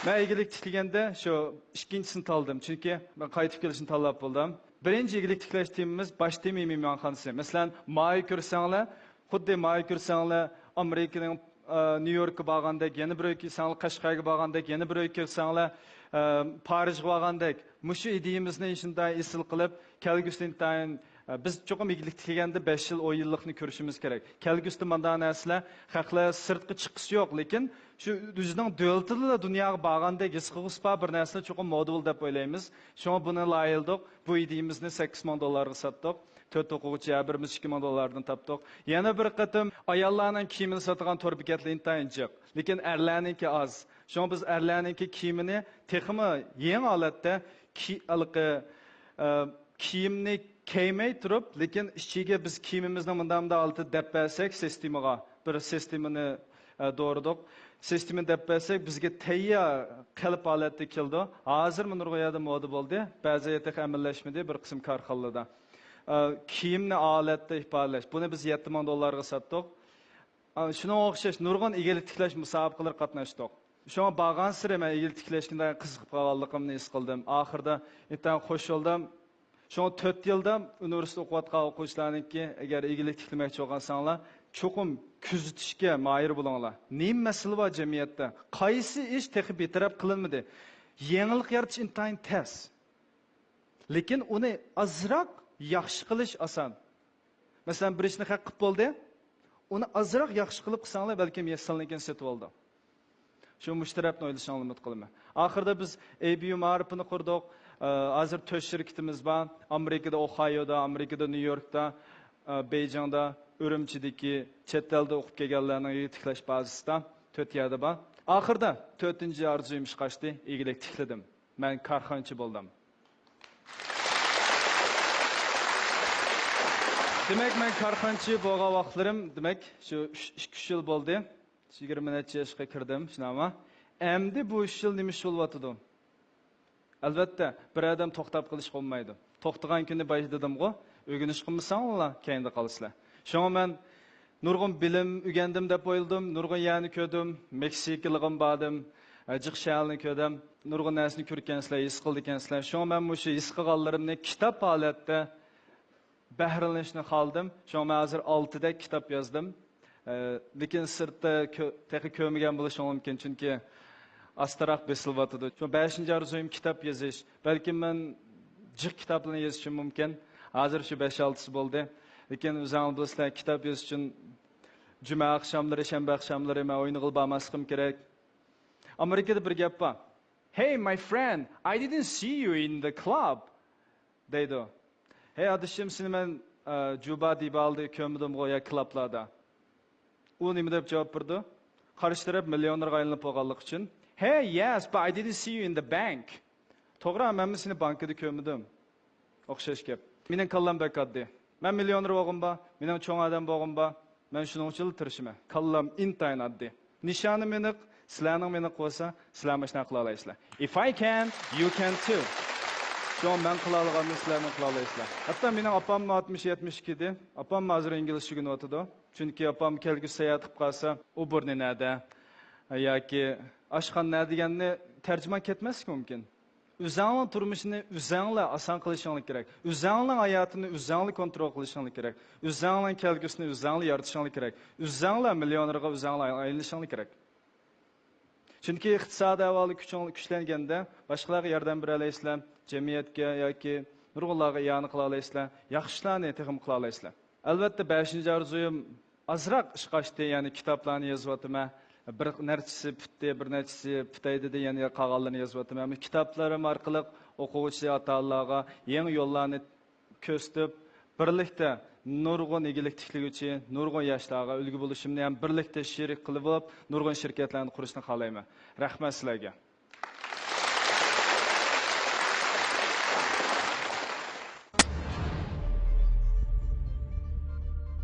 مەن ئىگىلىك تىكلىگەندە شۇ ئىككىنچىسىنى تاللىدىم، چۈنكى مەن قايتىپ كېلىشنى تاللاپ بولدۇم. بىرىنچى ئىگىلىك تىكلەش تېمىمىز باش تېما مېھمانخانىسى. مەسىلەن، مايا كۆرسەڭلار، خۇددى مايا كۆرسەڭلار، ئامېرىكىنىڭ، ئە، نيۇ يوركقا بارغاندەك، يەنە بىر ئۆيگە كەلسەڭلار، قەشقەرگە بارغاندەك، يەنە بىر ئۆيگە كەلسەڭلار، ئە، پارىژغا بارغاندەك، مۇشۇ ئىدىيىمىزنى شۇنداق ئېسىل قىلىپ، كەلگۈسىدە ئىنتايىن، ئە، بىز چوقۇم ئىگىلىك تىكلىگەندە بەش يىل، ئون يىللىقنى كۆرۈشىمىز كېرەك. كەلگۈسىدە مۇنداق نەرسىلەر، خەقلەر سىرتقا چىققۇسى يوق، لېكىن شۇ ئۆزىنىڭ دۆلىتىدىلا دۇنياغا بارغاندەك ھېس قىلغۇسى بار بىر نەرسىنى چوقۇم مودا بولىدۇ دەپ ئويلايمىز. شۇڭا بۇنى لايىھەلىدۇق. بۇ ئىدىيىمىزنى سەككىز مىڭ دوللارغا ساتتۇق. تۆت ئوقۇغۇچى ھەر بىرىمىز ئىككى مىڭ دوللاردىن تاپتۇق. يەنە بىر قېتىم ئاياللارنىڭ كىيىمىنى ساتىدىغان تور بېكەتلىرى ئىنتايىن جىق. لېكىن ئەرلەرنىڭكى ئاز. شۇڭا بىز ئەرلەرنىڭكى كىيىمىنى تېخىمۇ يېڭى ھالەتتە كى-، ھېلىقى، ئە، كىيىمنى كىيمەي تۇرۇپ، لېكىن ئىچىگە بىز كىيىمىمىزنى مۇنداق، مۇنداق ھالەتتە دەپ بەرسەك سىستېمىغا، بىر سىستېمىنى، ئە، دورىدۇق. سىستېمىنى دەپ بەرسەك، بىزگە تەييار قېلىپ ھالەتتە كېلىدۇ. ھازىرمۇ نۇرغۇن يەردە مودا بولدى. بەزى يەردە تېخى ئەمەلىيلەشمىدى، بىر قىسىم كارخانىلاردا. ئە، كىيىمنى ھالەتتە ئىپادىلەش. بۇنى بىز يەتتە مىڭ دوللارغا ساتتۇق. ئا، شۇنىڭغا ئوخشاش نۇرغۇن ئىگىلىك تىكلەش مۇسابىقىلىرىغا قاتناشتۇق. شۇڭا بارغانسېرى مەن ئىگىلىك تىكلەشكە قىزىقىپ قالغانلىقىمنى ھېس قىلدىم. ئاخىرىدا ئىنتايىن خوش بولدۇم. شۇڭا تۆت يىلدا ئۇنىۋېرسىتېتتا ئوقۇۋاتقان ئوقۇغۇچىلارنىڭكى، ئەگەر ئىگىلىك تىكلىمەكچى بولغانساڭلار، چوقۇم كۆزىتىشكە ماھىر بولۇڭلار. نېمە مەسىلە بار جەمئىيەتتە؟ قايسى ئىش تېخى بىتەرەپ قىلىنمىدى؟ يېڭىلىق يارىتىش ئىنتايىن تەس. لېكىن ئۇنى ئازراق ياخشى قىلىش ئاسان. مەسىلەن، بىر ئىشنى خەق قىلىپ بولدى. ئۇنى ئازراق ياخشى قىلىپ قىلساڭلار، بەلكىم يەتتە سانلىكىن سېتىۋالىدۇ. شۇ مۇشۇ تەرەپنى ئويلىشىڭلارنى ئۈمىد قىلىمەن. ئاخىرىدا بىز ئەي بى يۇ مائارىپىنى قۇردۇق. ئە، ھازىر تۆت شىركىتىمىز بار. ئامېرىكىدا، ئوخايودا، ئامېرىكىدا، نيۇ يوركتا، ئە، بېيجىڭدا، ئۈرۈمچىدىكى، چەت ئەلدە ئوقۇپ كەلگەنلەرنىڭ ئىگىلىك تىكلەش بازىسىدا تۆت يەردە بار. ئاخىرىدا تۆتىنچى ئارزۇيۇم ئىشقا ئاشتى، ئىگىلىك تىكلىدىم. مەن كارخانىچى بولدۇم. دېمەك، مەن كارخانىچى بولغان ۋاقىتلىرىم، دېمەك، شۇ ئۈچ، ئىككى، ئۈچ يىل بولدى. يىگىرمە نەچچە ياشقا كىردىم، شۇنداقمۇ؟ ئەمدى بۇ ئۈچ يىل نېمە ئىش بولۇۋاتىدۇ؟ ئەلۋەتتە، بىر ئادەم توختاپ قېلىشقا بولمايدۇ. توختىغان كۈنى بايا دېدىمغۇ، ئۆگىنىش قىلمىساڭلار، كەينىدە قالىسىلەر. شۇڭا مەن نۇرغۇن بىلىم ئۆگەندىم دەپ ئويلىدىم، نۇرغۇن يەرنى كۆردۈم، مېكسىكىلىغىمۇ باردىم، جىق شەھەرنى كۆردۈم، نۇرغۇن نەرسىنى كۆرگەنسىلەر، ھېس قىلدىكەنسىلەر. شۇڭا مەن مۇشۇ ھېس قىلغانلىرىمنى كىتاب ھالەتتە بەھرىلىنىشنى خالىدىم. شۇڭا مەن ھازىر ئالتىدەك كىتاب يازدىم. ئە، لېكىن سىرتتا كۆ-، تېخى كۆرمىگەن بولۇشۇڭ مۇمكىن، چۈنكى ئاستىراق بېسىلىۋاتىدۇ. شۇ بەشىنچى ئارزۇيۇم كىتاب يېزىش. بەلكىم مەن جىق كىتابلارنى يېزىشىم مۇمكىن. ھازىر شۇ بەش-ئالتىسى بولدى. لېكىن ئۆزۈڭلار بىلىسىلەر، كىتاب يېزىش ئۈچۈن جۈمە ئاخشاملىرى، شەنبە ئاخشاملىرى مەن ئوينىغىلى بارماسلىقىم كېرەك. ئامېرىكىدا بىر گەپ بار. Hey, my friend, I didn't see you in the club. دەيدۇ. ھەي ئادىشىم، سېنى مەن، ئە، جۇبا دىبالدا كۆرمىدىمغۇ يا كلابلاردا؟ ئۇ نېمە دەپ جاۋاب بېرىدۇ؟ قارشى تەرەپ مىليونېرغا ئايلىنىپ بولغانلىقى ئۈچۈن. Hey, yes, but I didn't see you in the bank. توغرا، مەنمۇ سېنى بانكىدا كۆرمىدىم. ئوخشاش گەپ. مېنىڭ كاللام بەك ئاددىي. مەن مىليونېر بولغۇم بار، مېنىڭ چوڭ ئادەم بولغۇم بار. مەن شۇنىڭ ئۈچۈنلا تىرىشىمەن. كاللام ئىنتايىن ئاددىي. نىشانىم ئېنىق، سىلەرنىڭمۇ ئېنىق بولسا، سىلەرمۇ ئاشۇنداق قىلالايسىلەر. If I can, you can too. شۇڭا مەن قىلالىغاننى سىلەرمۇ قىلالايسىلەر. ھەتتا مېنىڭ ئاپاممۇ ئاتمىش، يەتمىش ئىككى ئىدى. ئاپام ھازىر ئىنگلىزچە ئۆگىنىۋاتىدۇ. چۈنكى ئاپام كەلگۈسى ساياھەت قىلىپ قالسا، ئۇ بۇرنى نەدە ياكى ئاشخانا نەدە دېگەننى تەرجىمان كەتمەسلىكى مۇمكىن. ئۆزەڭنىڭ تۇرمۇشىنى ئۆزەڭلار ئاسان قىلىشىڭلار كېرەك. ئۆزەڭنىڭ ھاياتىنى ئۆزەڭلار كونترول قىلىشىڭلار كېرەك. ئۆزەڭنىڭ كەلگۈسىنى ئۆزەڭلار يارىتىشىڭلار كېرەك. ئۆزەڭلار مىليونېرغا ئۆزەڭلار ئايلىنىشىڭلار كېرەك. چۈنكى ئىقتىسادىي ئەھۋالى كۈچۈڭ-، كۈچلەنگەندە، باشقىلارغا ياردەم بېرەلەيسىلەر، جەمئىيەتكە ياكى نۇرغۇنلارغا ئىئانە قىلالايسىلەر، ياخشى ئىشلارنى تېخىمۇ قىلالايسىلەر. ئەلۋەتتە، بەشىنچى ئارزۇيۇم ئازراق ئىشقا ئاشتى، يەنى كىتابلارنى يېزىۋاتىمەن. بىر نەچچىسى پۈتتى، بىر نەچچىسى پۈتەي دېدى، يەنە قالغانلىرىنى يېزىۋاتىمەن. مۇشۇ كىتابلىرىم ئارقىلىق ئوقۇغۇچى ئاتا-ئانىلارغا يېڭى يوللارنى كۆرسىتىپ، بىرلىكتە نۇرغۇن ئىگىلىك تىكلىگۈچى، نۇرغۇن ياشلارغا ئۈلگە بولۇشۇمنى ھەم بىرلىكتە شېرىك قىلىپ، نۇرغۇن شىركەتلەرنى قۇرۇشنى خالايمەن. رەھمەت سىلەرگە.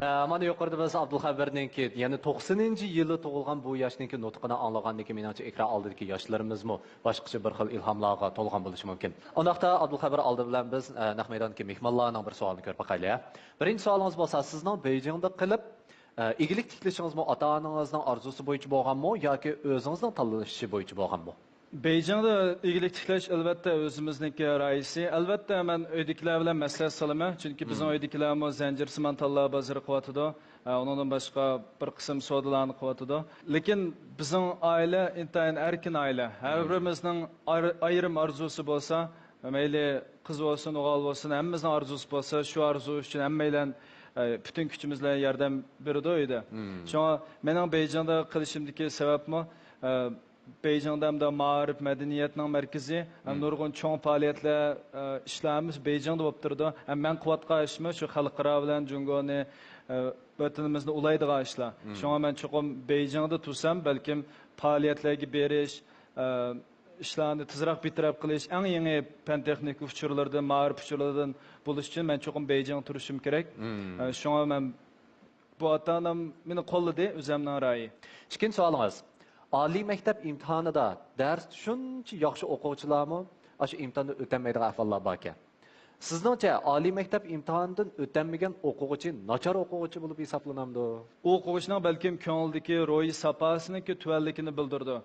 ئە، مانا يۇقىرىدا بىز ئابدۇلخەبىرنىڭكى، يەنى توقسىنىنچى يىلى تۇغۇلغان بۇ ياشنىڭكى نۇتقىنى ئاڭلىغاندىن كېيىن، مېنىڭچە، ئېكران ئالدىدىكى ياشلىرىمىزمۇ باشقىچە بىر خىل ئىلھاملارغا تولغان بولۇشى مۇمكىن. ئۇنداقتا، ئابدۇلخەبىر، ئالدى بىلەن بىز، ئە، نەق مەيداندىكى مېھمانلارنىڭ بىر سوئالىنى كۆرۈپ باقايلى، ھە؟ بىرىنچى سوئالىڭىز بولسا، سىزنىڭ بېيجىڭدا قېلىپ، ئە، ئىگىلىك تىكلىشىڭىزمۇ ئاتا-ئانىڭىزنىڭ ئارزۇسى بويىچە بولغانمۇ ياكى ئۆزىڭىزنىڭ تاللىشى بويىچە بولغانمۇ؟ بېيجىڭدا ئىگىلىك تىكلەش، ئەلۋەتتە، ئۆزىمىزنىڭكى رايىسى. ئەلۋەتتە، مەن ئۆيدىكىلەر بىلەن مەسلىھەت سالىمەن، چۈنكى بىزنىڭ ئۆيدىكىلەرمۇ زەنجىرسىمان تاللا بازىرى قىلىۋاتىدۇ. ئە، ئۇنىڭدىن باشقا بىر قىسىم سودىلارنى قىلىۋاتىدۇ. لېكىن بىزنىڭ ئائىلە ئىنتايىن ئەركىن ئائىلە. ھەر بىرىمىزنىڭ ئار-، ئايرىم ئارزۇسى بولسا، مەيلى قىز بولسۇن، ئوغۇل بولسۇن، ھەممىمىزنىڭ ئارزۇسى بولسا، شۇ ئارزۇ ئۈچۈن ھەممەيلەن، ئە، پۈتۈن كۈچىمىز بىلەن ياردەم بېرىدۇ ئۆيدە. شۇڭا مېنىڭ بېيجىڭدا قېلىشىمدىكى سەۋەبمۇ، ئە، بېيجىڭدا ھەمدە مائارىپ، مەدەنىيەتنىڭ مەركىزى، ھەم نۇرغۇن چوڭ پائالىيەتلەر، ئە، ئىشلار ھەممىسى بېيجىڭدا بولۇپ تۇرىدۇ. ھەم مەن قىلىۋاتقان ئىشمۇ شۇ خەلقئارا بىلەن جۇڭگونى، ئە، ۋەتىنىمىزنى ئۇلايدىغان ئىشلار. شۇڭا مەن چوقۇم بېيجىڭدا تۇرسام، بەلكىم پائالىيەتلەرگە بېرىش، ئە، ئىشلارنى تېزراق بىر تەرەپ قىلىش، ئەڭ يېڭى پەن-تېخنىكا ئۇچۇرلىرىدىن، مائارىپ ئۇچۇرلىرىدىن بولۇش ئۈچۈن مەن چوقۇم بېيجىڭغا تۇرۇشۇم كېرەك. ئە، شۇڭا مەن بۇ ئاتا-ئانام مېنى قوللىدى، ئۆزەمنىڭ رايى. ئىككىنچى سوئالىڭىز. ئالىي مەكتەپ ئىمتىھانىدا دەرستە شۇنچە ياخشى ئوقۇغۇچىلارمۇ ئاشۇ ئىمتىھاندىن ئۆتەلمەيدىغان ئەھۋاللار باركەن. سىزنىڭچە، ئالىي مەكتەپ ئىمتىھانىدىن ئۆتەلمىگەن ئوقۇغۇچى ناچار ئوقۇغۇچى بولۇپ ھېسابلىنامدۇ؟ ئوقۇغۇچىنىڭ بەلكىم كۆڭلىدىكى روھىي ساپاسىنىڭكى تۆۋەنلىكىنى بىلدۈرىدۇ.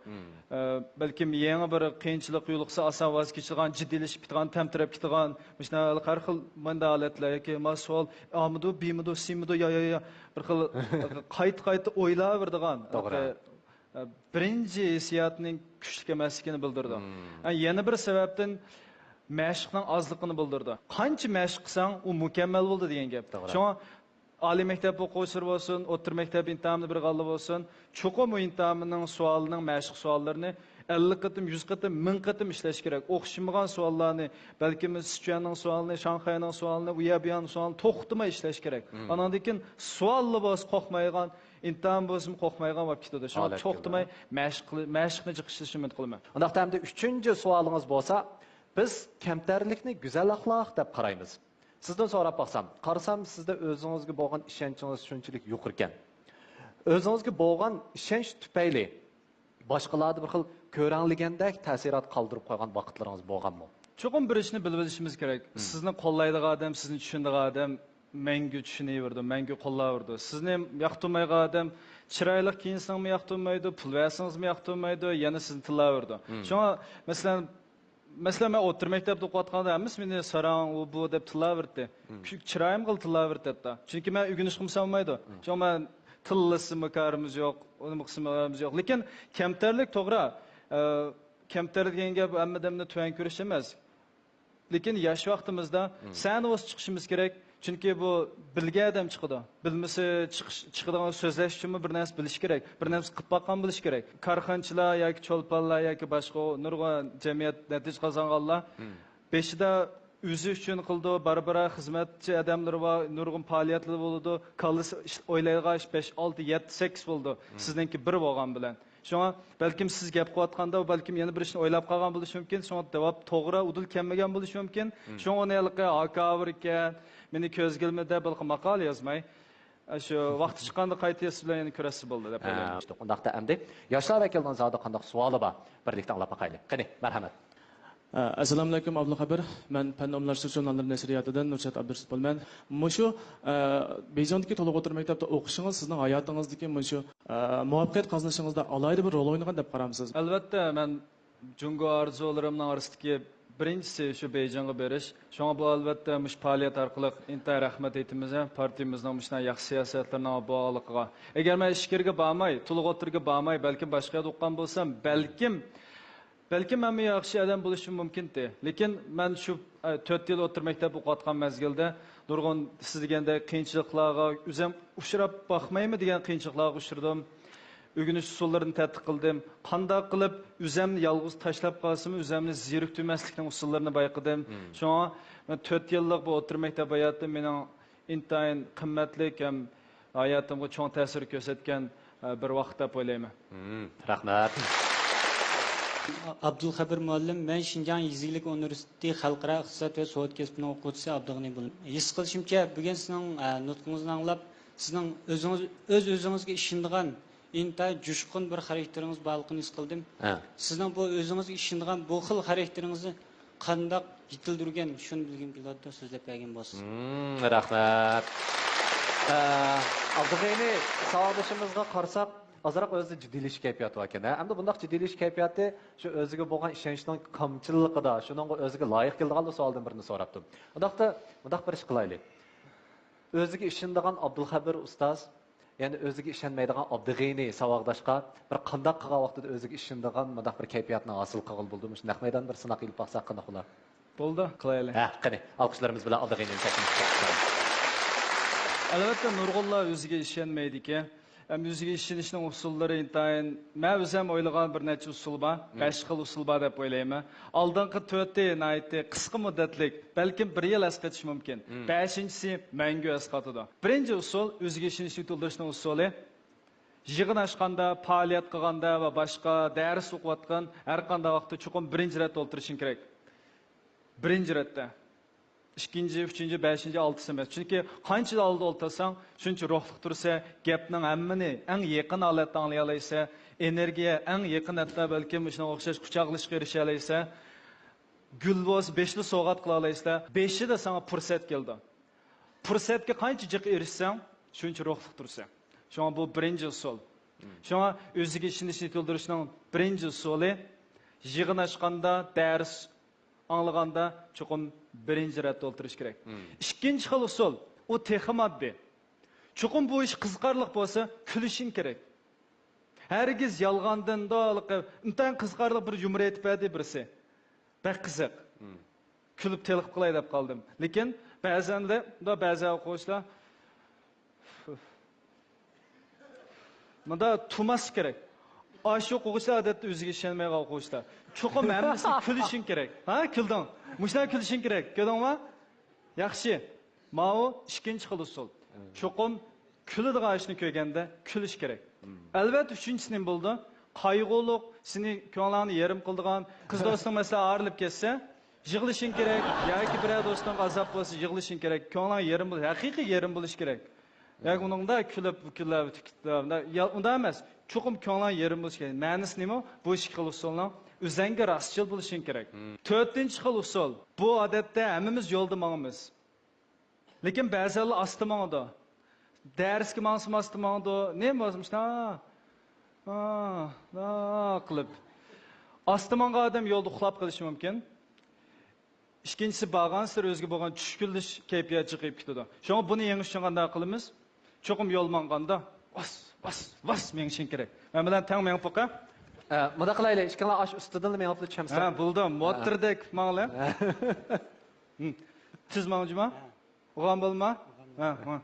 ئە، بەلكىم يېڭى بىر قىيىنچىلىق يولۇقسا، ئاسان ۋاز كېچىدىغان، جىددىيلىشىپ كېتىدىغان، تەمتىرەپ كېتىدىغان، مۇشۇنداق ھەر خىل مۇنداق ھالەتلەر ياكى ما سوئال ئامىدۇ، بىمىدۇ، سىمىدۇ، يا، يا، يا، بىر خىل قايتا-قايتا ئويلاۋېرىدىغان. توغرا. ئە، بىرىنچى ھېسسىياتنىڭ كۈچلۈك ئەمەسلىكىنى بىلدۈرىدۇ. ئە، يەنە بىر سەۋەبتىن مەشىقنىڭ ئازلىقىنى بىلدۈرىدۇ. قانچە مەشىق قىلساڭ، ئۇ مۇكەممەل بولىدۇ دېگەن گەپ. توغرا. شۇڭا ئالىي مەكتەپ ئوقۇغۇچىلىرى بولسۇن، ئوتتۇرا مەكتەپ ئىمتىھانىنى بىر غاللا بولسۇن، چوقۇم ئۇ ئىمتىھاننىڭ سوئالىنىڭ، مەشىق سوئاللىرىنى ئەللىك قېتىم، يۈز قېتىم، مىڭ قېتىم ئىشلەش كېرەك. ئوخشىمىغان سوئاللارنى، بەلكىم سىچۈەننىڭ سوئالىنى، شاڭخەينىڭ سوئالىنى، ئۇيەبىياننىڭ سوئالىنى توختىماي ئىشلەش كېرەك. ئانىڭدىن كېيىن سوئاللا بولسا قورقمايدىغان، ئىمتىھان بولسىمۇ قورقمايدىغان بولۇپ كېتىدۇ. شۇڭا توختىماي مەشىق قىلى-، مەشىقنى جىق ئىشلىشىنى ئۈمىد قىلىمەن. ئۇنداقتا ئەمدى ئۈچىنچى سوئالىڭىز بولسا، بىز كەمتەرلىكنى گۈزەل ئەخلاق دەپ قارايمىز. سىزدىن سوراپ باقسام، قارىسام، سىزدە ئۆزىڭىزگە بولغان ئىشەنچىڭىز شۇنچىلىك يۇقىرىكەن. ئۆزىڭىزگە بولغان ئىشەنچ تۈپەيلى باشقىلاردا بىر خىل كۆرەڭلىگەندەك تەسىرات قالدۇرۇپ قويغان ۋاقىتلىرىڭىز بولغانمۇ؟ چوقۇم بىر ئىشنى بىلىۋېلىشىمىز كېرەك. سىزنى قوللايدىغان ئادەم، سىزنى چۈشىنىدىغان ئادەم مەڭگۈ چۈشىنىۋېرىدۇ، مەڭگۈ قوللاۋېرىدۇ. سىزنى ياقتۇرمايدىغان ئادەم چىرايلىق كىيىنسىڭىزمۇ ياقتۇرمايدۇ، پۇل بەرسىڭىزمۇ ياقتۇرمايدۇ، يەنە سىزنى تىللاۋېرىدۇ. شۇڭا، مەسىلەن، مەسىلەن، مەن ئوتتۇرا مەكتەپتە ئوقۇۋاتقاندا ھەممىسى مېنى ساراڭ، ئۇ، بۇ دەپ تىللاۋېرىتتى. چۈنكى چىرايىمغىلا تىللاۋېرىتتى ھەتتا. چۈنكى مەن ئۆگىنىشكىمۇ سالمايدۇ. شۇڭا مەن تىللىسىمۇ كارىمىز يوق، ئۇنى قىلسىمۇ كارىمىز يوق. لېكىن كەمتەرلىك توغرا. ئە، كەمتەرلىك دېگەن گەپ ھەممە ئادەمنى تۆۋەن كۆرۈش ئەمەس. لېكىن ياش ۋاقتىمىزدا سەھنە بولسا چىقىشىمىز كېرەك. چۈنكى بۇ بىلگەن ئادەم چىقىدۇ. بىلمىسە چىقىش، چىقىدىغان سۆزلەش ئۈچۈنمۇ بىر نەرسە بىلىش كېرەك. بىر نەرسە قىلىپ باققان بولۇش كېرەك. كارخانىچىلار ياكى چولپانلار ياكى باشقا نۇرغۇن جەمئىيەت نەتىجە قازانغانلار بېشىدا ئۆزى ئۈچۈن قىلىدۇ، بارا-بارا خىزمەتچى ئادەملىرى بار، نۇرغۇن پائالىيەتلىرى بولىدۇ. كاللىسى ئىش، ئويلايدىغان ئىش بەش، ئالتە، يەتتە، سەككىز بولىدۇ. سىزنىڭكى بىر بولغان بىلەن. شۇڭا بەلكىم سىز گەپ قىلىۋاتقاندا، بەلكىم يەنە بىر ئىشنى ئويلاپ قالغان بولۇشى مۇمكىن. شۇڭا جاۋاب توغرا، ئۇدۇل كەلمىگەن بولۇشى مۇمكىن. شۇڭا ئۇنى ھېلىقى ھاكاۋۇر ئىكەن، مېنى كۆزگە ئىلمىدى دەپ ھېلىقى ماقالە يازماي، شۇ ۋاقتى چىققاندا قايتا يازسا بىلەن يەنە كۆرەسىز بولدى دەپ ئويلايمەن. ھە، ئۇنداقتا ئەمدى ياشلار ۋەكىلىنىڭ زادى قانداق سوئالى بار؟ بىرلىكتە ئاڭلاپ باقايلى. قېنى، مەرھەمەت. ئەسسالامۇئەلەيكۇم، ئابدۇلخەبىر. مەن پەن ئومۇملاشتۇرۇش ژۇرناللىرى نەشرىياتىدىن نۇرشات ئابدۇرېشىت بولىمەن. مۇشۇ، ئە، بېيجىڭدىكى تولۇق ئوتتۇرا مەكتەپتە ئوقۇشىڭىز سىزنىڭ ھاياتىڭىزدىكى مۇشۇ، ئە، مۇۋەپپەقىيەت قازىنىشىڭىزدا ئالاھىدە بىر رول ئوينىغان دەپ قارامسىز؟ ئەلۋەتتە، مەن جۇڭگو ئارزۇلىرىمنىڭ ئارىسىدىكى بىرىنچىسى شۇ بېيجىڭغا بېرىش. شۇڭا بۇ، ئەلۋەتتە، مۇشۇ پائالىيەت ئارقىلىق ئىنتايىن رەھمەت ئېيتىمىز پارتىيىمىزنىڭ مۇشۇنداق ياخشى سىياسەتلىرىنىڭ بولغانلىقىغا. ئەگەر مەن ئىچكىرىگە بارماي، تولۇق ئوتتۇرىغا بارماي، بەلكىم باشقا يەردە ئوقۇغان بولسام، بەلكىم بەلكىم مەنمۇ ياخشى ئادەم بولۇشۇم مۇمكىنتى. لېكىن مەن شۇ، ئە، تۆت يىل ئوتتۇرا مەكتەپ ئوقۇۋاتقان مەزگىلدە نۇرغۇن سىز دېگەندەك قىيىنچىلىقلارغا ئۆزۈم ئۇچراپ باقمايمەن دېگەن قىيىنچىلىقلارغا ئۇچرىدىم. ئۆگىنىش ئۇسۇللىرىنى تەتقىق قىلدىم. قانداق قىلىپ ئۆزۈمنى يالغۇز تاشلاپ قالسىمۇ، ئۆزۈمنى زېرىكتۈرمەسلىكنىڭ ئۇسۇللىرىنى بايقىدىم. شۇڭا مەن تۆت يىللىق بۇ ئوتتۇرا مەكتەپ ھاياتىم مېنىڭ ئىنتايىن قىممەتلىك ھەم ھاياتىمغا چوڭ تەسىر كۆرسەتكەن، ئە، بىر ۋاقىت دەپ ئويلايمەن. مم، رەھمەت. ئابدۇلخەبىر مۇئەللىم، مەن شىنجاڭ يېزا ئىگىلىك ئۇنىۋېرسىتېتى خەلقئارا ئىقتىساد ۋە سودا كەسپىنىڭ ئوقۇغۇچىسى ئابدۇغېنى بولۇم. ھېس قىلىشىمچە، بۈگۈن سىزنىڭ، ئە، نۇتقىڭىزنى ئاڭلاپ، سىزنىڭ ئۆزىڭىز، ئۆز-ئۆزىڭىزگە ئىشىنىدىغان، ئىنتايىن جۇشقۇن بىر خاراكتېرىڭىز بارلىقىنى ھېس قىلدىم. ھە. سىزنىڭ بۇ ئۆزىڭىزگە ئىشىنىدىغان بۇ خىل خاراكتېرىڭىزنى قانداق يېتىلدۈرگەن، شۇنى بىلگۈم كېلىدۇ، سۆزلەپ بەرگەن بولسىڭىز. مم، رەھمەت. ئە، ئابدۇغېنى ساۋاقدىشىمىزغا قارىساق، ئازراق ئۆزىدە جىددىيلىشىش كەيپىياتى باركەن، ھە؟ ئەمدى بۇنداق جىددىيلىشىش كەيپىياتى شۇ ئۆزىگە بولغان ئىشەنچنىڭ كامچىللىقىدا، شۇنىڭغا ئۆزىگە لايىق كېلىدىغانلا سوئالدىن بىرنى سوراپتۇ. ئۇنداقتا، مۇنداق بىر ئىش قىلايلى. ئۆزىگە ئىشىنىدىغان ئابدۇلخەبىر ئۇستاز، يەنى ئۆزىگە ئىشەنمەيدىغان ئابدۇغېنى ساۋاقداشقا بىر قانداق قىلغان ۋاقتىدا ئۆزىگە ئىشىنىدىغان مۇنداق بىر كەيپىياتنى ھاسىل قىلغىلى بولىدۇ؟ مۇشۇ نەق مەيداندا بىر سىناق ئېلىپ باقساق قانداق بولا؟ بولدى، قىلايلى. ھە، قېنى، ئالقىشلىرىمىز بىلەن ئابدۇغېنىنى تەكلىپ قىلىمىز. ئەلۋەتتە، نۇرغۇنلار ئۆزىگە ئىشەنمەيدىكەن. ھەم ئۆزىگە ئىشىنىشنىڭ ئۇسۇللىرى ئىنتايىن، مەن ئۆزۈم ئويلىغان بىر نەچچە ئۇسۇل بار. مم. بەش خىل ئۇسۇل بار دەپ ئويلايمەن. ئالدىنقى تۆتى ناھايىتى قىسقا مۇددەتلىك، بەلكىم بىر يىل ئەسقېتىشى مۇمكىن. مم. بەشىنچىسى مەڭگۈ ئەسقاتىدۇ. بىرىنچى ئۇسۇل، ئۆزىگە ئىشىنىشنى يېتىلدۈرۈشنىڭ ئۇسۇلى. يىغىن ئاچقاندا، پائالىيەت قىلغاندا ۋە باشقا دەرس ئوقۇۋاتقان ھەر قانداق ۋاقىتتا چوقۇم بىرىنچى رەتتە ئولتۇرۇشۇڭ كېرەك. بىرىنچى رەتتە. ئىككىنچى، ئۈچىنچى، بەشىنچى، ئالتىسى ئەمەس. چۈنكى قانچە ئالدىدا ئولتۇرساڭ، شۇنچە روھلۇق تۇرىسەن، گەپنىڭ ھەممىنى ئەڭ يېقىن ھالەتتە ئاڭلىيالايسەن، ئېنېرگىيە ئەڭ يېقىن، ھەتتا بەلكىم شۇنىڭغا ئوخشاش قۇچاقلىشىشقا ئېرىشەلەيسەن. گۈل بولسا بېشىلا سوۋغات قىلالايسىلەر. بېشىدا ساڭا پۇرسەت كېلىدۇ. پۇرسەتكە قانچە جىق ئېرىشسەڭ، شۇنچە روھلۇق تۇرىسەن. شۇڭا بۇ بىرىنچى ئۇسۇل. شۇڭا ئۆزىگە ئىشىنىشنى يېتىلدۈرۈشنىڭ بىرىنچى ئۇسۇلى، يىغىن ئاچقاندا، دەرس ئاڭلىغاندا چوقۇم بىرىنچى رەتتە ئولتۇرۇش كېرەك. مم. ئىككىنچى خىل ئۇسۇل، ئۇ تېخىمۇ ئاددىي. چوقۇم بۇ ئىش قىزىقارلىق بولسا، كۈلۈشۈڭ كېرەك. ھەرگىز يالغاندىن، ئىنتايىن قىزىقارلىق بىر يۇمۇر ئېيتىپ بەردى بىرسى. بەك قىزىق. مم. كۈلۈپ تېلىقىپ قىلاي دەپ قالدىم. لېكىن بەزەندە، مۇنداق بەزى ئوقۇغۇچىلار مۇنداق تۇرماسلىق كېرەك. ئاشۇ ئوقۇغۇچىلار ئادەتتە ئۆزىگە ئىشەنمەيدىغان ئوقۇغۇچىلار. چوقۇم ھەممىسى كۈلۈشۈڭ كېرەك. ھا، كۈلدۈڭ. مۇشۇنداق كۈلۈشۈڭ كېرەك. كۆردۈڭمۇ؟ ياخشى. ماۋۇ ئىككىنچى خىل ئۇسۇل. چوقۇم كۈلىدىغان ئىشنى كۆرگەندە كۈلۈش كېرەك. مم. ئەلۋەتتە، ئۈچىنچىسى نېمە بولىدۇ؟ قايغۇلۇق، سېنى كۆڭلۈڭنى يېرىم قىلىدىغان، قىز دوستۇڭ مەسىلەن ئايرىلىپ كەتسە، يىغلىشىڭ كېرەك ياكى بىرەر دوستۇڭغا ئازاب بولسا يىغلىشىڭ كېرەك. كۆڭلۈڭ يېرىم بول، ھەقىقىي يېرىم بولۇش كېرەك. ياكى ئۇنىڭدا كۈلۈپ، كۈلۈپ، يا ئۇنداق ئەمەس. چوقۇم كۆڭلۈڭ يېرىم بولۇش كېرەك. مەنىسى نېمە؟ بۇ ئىككى خىل ئۇسۇلنىڭ ئۆزەڭگە راستچىل بولۇشۇڭ كېرەك. تۆتىنچى خىل ئۇسۇل. بۇ ئادەتتە ھەممىمىز يولدا ماڭىمىز. لېكىن بەزىلەر ئاستا ماڭىدۇ. دەرسكە ماڭسىمۇ ئاستا ماڭىدۇ. نېمە بولسا مۇشۇنداق، ھا، ھا قىلىپ. ئاستا ماڭغان ئادەم يولدا ئۇخلاپ قېلىشى مۇمكىن. ئىككىنچىسى، بارغانسېرى ئۆزىگە بولغان چۈشكۈنلىشىش كەيپىياتى چىقىپ كېتىدۇ. شۇڭا بۇنى يېڭىش ئۈچۈن قانداق قىلىمىز؟ چوقۇم يول ماڭغاندا ۋاس، ۋاس، ۋاس مېڭىشىڭ كېرەك. مەن بىلەن تەڭ مېڭىپ بېقە. ئە، مۇنداق قىلايلى، ئىككىڭلار ئاش ئۈستىدىنلا مېڭىپلا چۈشەمسىلەر. ھە، بولدى. موتوردەك ماڭلە. ھە. ھىم. تېز ماڭجىما. ئۇغان بولما؟ ھە، ھە.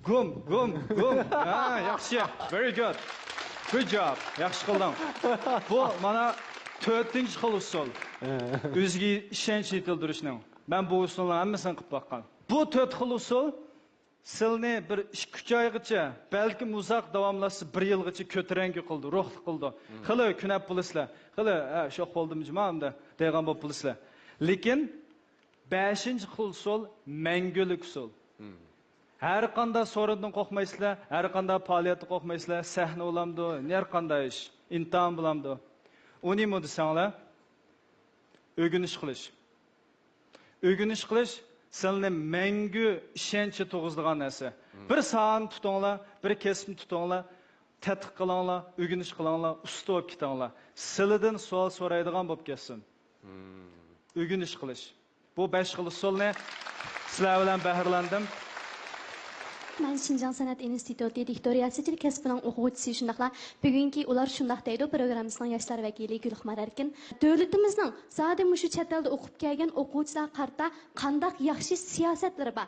گۇم، گۇم، گۇم. ھە، ياخشى. Very good. Good job. ياخشى قىلدىڭ. بۇ مانا تۆتىنچى خىل ئۇسۇل. ئۆزىگە ئىشەنچ يېتىلدۈرۈشنىڭ. مەن بۇ ئۇسۇلنىڭ ھەممىسىنى قىلىپ باققان. بۇ تۆت خىل ئۇسۇل سىلنى بىر ئىككى، ئۈچ ئايغىچە، بەلكىم ئۇزاق داۋاملاشسا بىر يىلغىچە كۆتۈرەڭگۈ قىلىدۇ، روھلۇق قىلىدۇ. خېلى كۈنەپ بولىسىلەر. خېلى، ھە، شوخ بولدۇمجۇما ئەمدى دەيدىغان بولۇپ بولىسىلەر. لېكىن بەشىنچى خىل ئۇسۇل مەڭگۈلۈك ئۇسۇل. ھەر قانداق سورۇندىن قورقمايسىلەر، ھەر قانداق پائالىيەتتىن قورقمايسىلەر، سەھنە بولامدۇ، ھەر قانداق ئىش، ئىمتىھان بولامدۇ. ئۇ نېمە دېسەڭلار، ئۆگىنىش قىلىش. ئۆگىنىش قىلىش سىلىنى مەڭگۈ ئىشەنچ تۇرغۇزىدىغان نەرسە. بىر ساھەنى تۇتۇڭلار، بىر كەسىپنى تۇتۇڭلار، تەتقىق قىلىڭلار، ئۆگىنىش قىلىڭلار، ئۇستا بولۇپ كېتىڭلار. سىلىدىن سوئال سورايدىغان بولۇپ كەتسۇن. ئۆگىنىش قىلىش. بۇ بەش خىل ئۇسۇلنى سىلەر بىلەن بەھرىلەندىم. مەن شىنجاڭ سەنئەت ئىنستىتۇتى دىكتورىيەتچىلىك كەسپىنىڭ ئوقۇغۇچىسى، شۇنداقلا بۈگۈنكى ئۇلار شۇنداق دەيدۇ پروگراممىسىنىڭ ياشلار ۋەكىلى گۈلخۇمار ئەركىن. دۆلىتىمىزنىڭ زادى مۇشۇ چەت ئەلدە ئوقۇپ كەلگەن ئوقۇغۇچىلارغا قارىتا قانداق ياخشى سىياسەتلىرى بار؟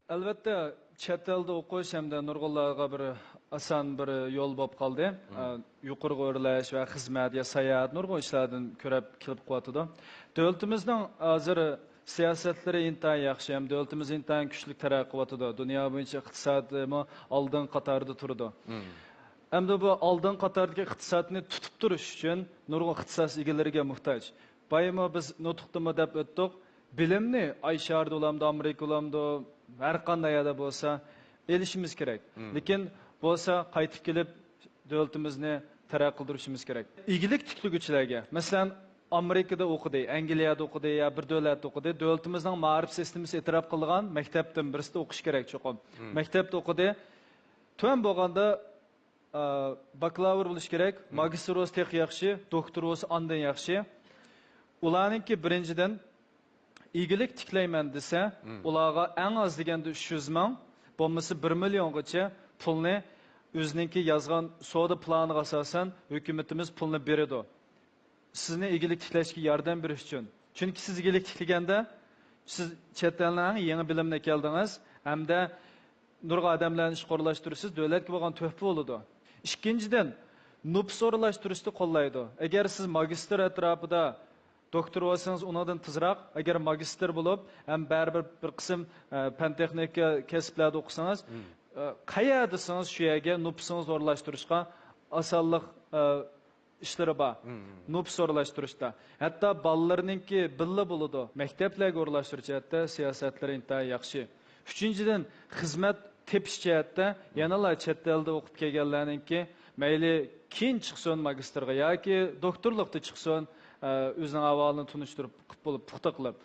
ئەلۋەتتە، چەت ئەلدە ئوقۇش ھەمدە نۇرغۇنلارغا بىر ئاسان بىر يول بولۇپ قالدى. ئە، يۇقىرىغا ئۆرلەش ۋە خىزمەت يا ساياھەت نۇرغۇن ئىشلاردىن كۆرەپ كېلىپ قىلىۋاتىدۇ. دۆلىتىمىزنىڭ ھازىر سىياسەتلىرى ئىنتايىن ياخشى ھەم دۆلىتىمىز ئىنتايىن كۈچلۈك تەرەققىي قىلىۋاتىدۇ. دۇنيا بويىچە ئىقتىسادىمۇ ئالدىنقى قاتاردا تۇرىدۇ. ئەمدى بۇ ئالدىنقى قاتاردىكى ئىقتىسادنى تۇتۇپ تۇرۇش ئۈچۈن نۇرغۇن ئىختىساس ئىگىلىرىگە موھتاج. بايىمۇ بىز نۇتۇقتىمۇ دەپ ئۆتتۇق. بىلىمنى ئاي شارىدا بولامدۇ، ئامېرىكا بولامدۇ، ھەر قانداق يەردە بولسا ئېلىشىمىز كېرەك. لېكىن بولسا قايتىپ كېلىپ دۆلىتىمىزنى تەرەققىي قىلدۇرۇشىمىز كېرەك. ئىگىلىك تىكلىگۈچىلەرگە، مەسىلەن، ئامېرىكىدا ئوقۇدى، ئەنگلىيەدە ئوقۇدى يا بىر دۆلەتتە ئوقۇدى، دۆلىتىمىزنىڭ مائارىپ سىستېمىسى ئېتىراپ قىلىدىغان مەكتەپتىن بىرسىدە ئوقۇش كېرەك چوقۇم. مەكتەپتە ئوقۇدى، تۆۋەن بولغاندا ئا، باكلاۋر بولۇش كېرەك، ماگىستىر بولسا تېخى ياخشى، دوكتور بولسا ئاندىن ياخشى. ئۇلارنىڭكى بىرىنچىدىن، ئىگىلىك تىكلەيمەن دېسە، ئۇلارغا ئەڭ ئاز دېگەندە ئۈچ يۈز مىڭ، بولمىسا بىر مىليونغىچە پۇلنى ئۆزىنىڭكى يازغان سودا پىلانىغا ئاساسەن ھۆكۈمىتىمىز پۇلنى بېرىدۇ. سىزنى ئىگىلىك تىكلەشكە ياردەم بېرىش ئۈچۈن. چۈنكى سىز ئىگىلىك تىكلىگەندە، سىز چەت ئەلنىڭ ئەڭ يېڭى بىلىمىنى ئەكەلدىڭىز ھەمدە نۇرغۇن ئادەملەرنى ئىشقا ئورۇنلاشتۇرىسىز، دۆلەتكە بولغان تۆھپە بولىدۇ. ئىككىنچىدىن، نوپۇس ئورۇنلاشتۇرۇشنى قوللايدۇ. ئەگەر سىز ماگىستىر ئەتراپىدا دوكتور بولسىڭىز، ئۇنىڭدىن تېزراق، ئەگەر ماگىستىر بولۇپ ھەم بەرىبىر بىر قىسىم، ئە، پەن تېخنىكا كەسىپلەردە ئوقۇسىڭىز، ئە، قەيەردىسىڭىز شۇ يەرگە نوپۇسىڭىزنى ئورۇنلاشتۇرۇشقا ئاسانلىق، ئە، ئىشلىرى بار. نوپۇس ئورۇنلاشتۇرۇشتا. ھەتتا بالىلىرىنىڭكى بىللە بولىدۇ. مەكتەپلەرگە ئورۇنلاشتۇرۇش جەھەتتە سىياسەتلىرى ئىنتايىن ياخشى. ئۈچىنچىدىن، خىزمەت تېپىش جەھەتتە يەنىلا چەت ئەلدە ئوقۇپ كەلگەنلەرنىڭكى مەيلى كېيىن چىقسۇن ماگىستىرغا ياكى دوكتورلۇقتا چىقسۇن، ئە، ئۆزىنىڭ ئەھۋالىنى تونۇشتۇرۇپ قىلىپ بولۇپ، پۇختا قىلىپ.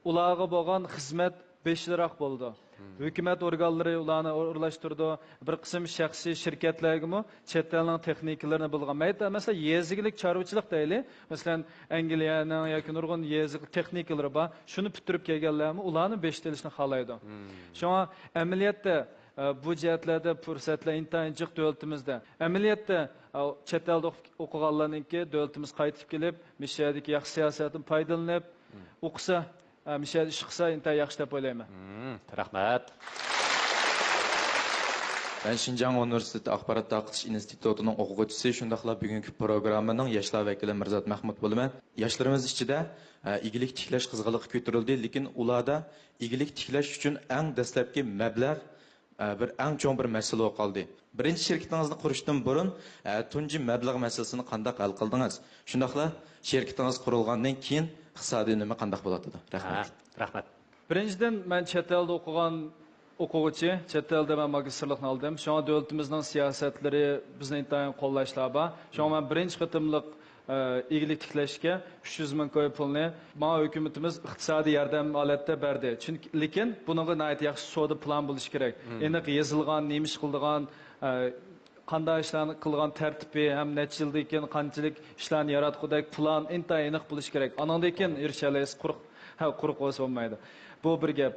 ئۇلارغا بولغان خىزمەت بېشىلىراق بولىدۇ. ھۆكۈمەت ئورگانلىرى ئۇلارنى ئورۇنلاشتۇرىدۇ. بىر قىسىم شەخسىي شىركەتلەرگىمۇ چەت ئەلنىڭ تېخنىكلىرىنى بىلغان، مەيلى، مەسىلەن، يېزا ئىگىلىك چارۋىچىلىق دەيلى، مەسىلەن، ئەنگلىيەنىڭ ياكى نۇرغۇن يېزا تېخنىكلىرى بار، شۇنى پۈتتۈرۈپ كەلگەنلەرمۇ ئۇلارنى بېشىدا ئېلىشنى خالايدۇ. شۇڭا ئەمەلىيەتتە، ئە، بۇ جەھەتلەردە پۇرسەتلەر ئىنتايىن جىق دۆلىتىمىزدە. ئەمەلىيەتتە، ئە، چەت ئەلدە ئوقۇپ، ئوقۇغانلارنىڭكى دۆلىتىمىز قايتىپ كېلىپ، مۇشۇ يەردىكى ياخشى سىياسەتتىن پايدىلىنىپ، ئوقۇسا، ئە، مۇشۇ يەردە ئىش قىلسا ئىنتايىن ياخشى دەپ ئويلايمەن. مم، رەھمەت. مەن شىنجاڭ ئۇنىۋېرسىتېتى ئاخبارات تارقىتىش ئىنستىتۇتىنىڭ ئوقۇغۇچىسى، شۇنداقلا بۈگۈنكى پروگراممىنىڭ ياشلار ۋەكىلى مىرزات مەھمۇت بولىمەن. ياشلىرىمىز ئىچىدە، ئە، ئىگىلىك تىكلەش قىزغىنلىقى كۆتۈرۈلدى، لېكىن ئۇلاردا ئىگىلىك تىكلەش ئۈچۈن ئەڭ دەسلەپكى مەبلەغ ئە، بىر ئەڭ چوڭ بىر مەسىلە بولۇپ قالدى. بىرىنچى شىركىتىڭىزنى قۇرۇشتىن بۇرۇن، ئە، تۇنجى مەبلەغ مەسىلىسىنى قانداق ھەل قىلدىڭىز؟ شۇنداقلا شىركىتىڭىز قۇرۇلغاندىن كېيىن ئىقتىسادىي ئۈنۈمى قانداق بولۇۋاتىدۇ؟ رەھمەت. ھە، رەھمەت. بىرىنچىدىن، مەن چەت ئەلدە ئوقۇغان ئوقۇغۇچى، چەت ئەلدە مەن ماگىستىرلىقنى ئالدىم. شۇڭا دۆلىتىمىزنىڭ سىياسەتلىرى بىزنى ئىنتايىن قوللاشلار بار. شۇڭا مەن بىرىنچى قېتىملىق، ئە، ئىگىلىك تىكلەشكە ئۈچ يۈز مىڭ كوي پۇلنى ماڭا ھۆكۈمىتىمىز ئىقتىسادىي ياردەم ھالەتتە بەردى. چۈنكى، لېكىن بۇنىڭغا ناھايىتى ياخشى سودا پىلان بولۇشى كېرەك. مم. ئېنىق يېزىلغان، نېمە ئىش قىلىدىغان، ئە، قانداق ئىشلارنى قىلىدىغان تەرتىپى ھەم نەچچە يىلدىن كېيىن قانچىلىك ئىشلارنى ياراتقۇدەك پىلان ئىنتايىن ئېنىق بولۇشى كېرەك. ئانىڭدىن كېيىن ئېرىشەلەيسىز، قۇرۇق، ھە، قۇرۇق بولسا بولمايدۇ. بۇ بىر گەپ.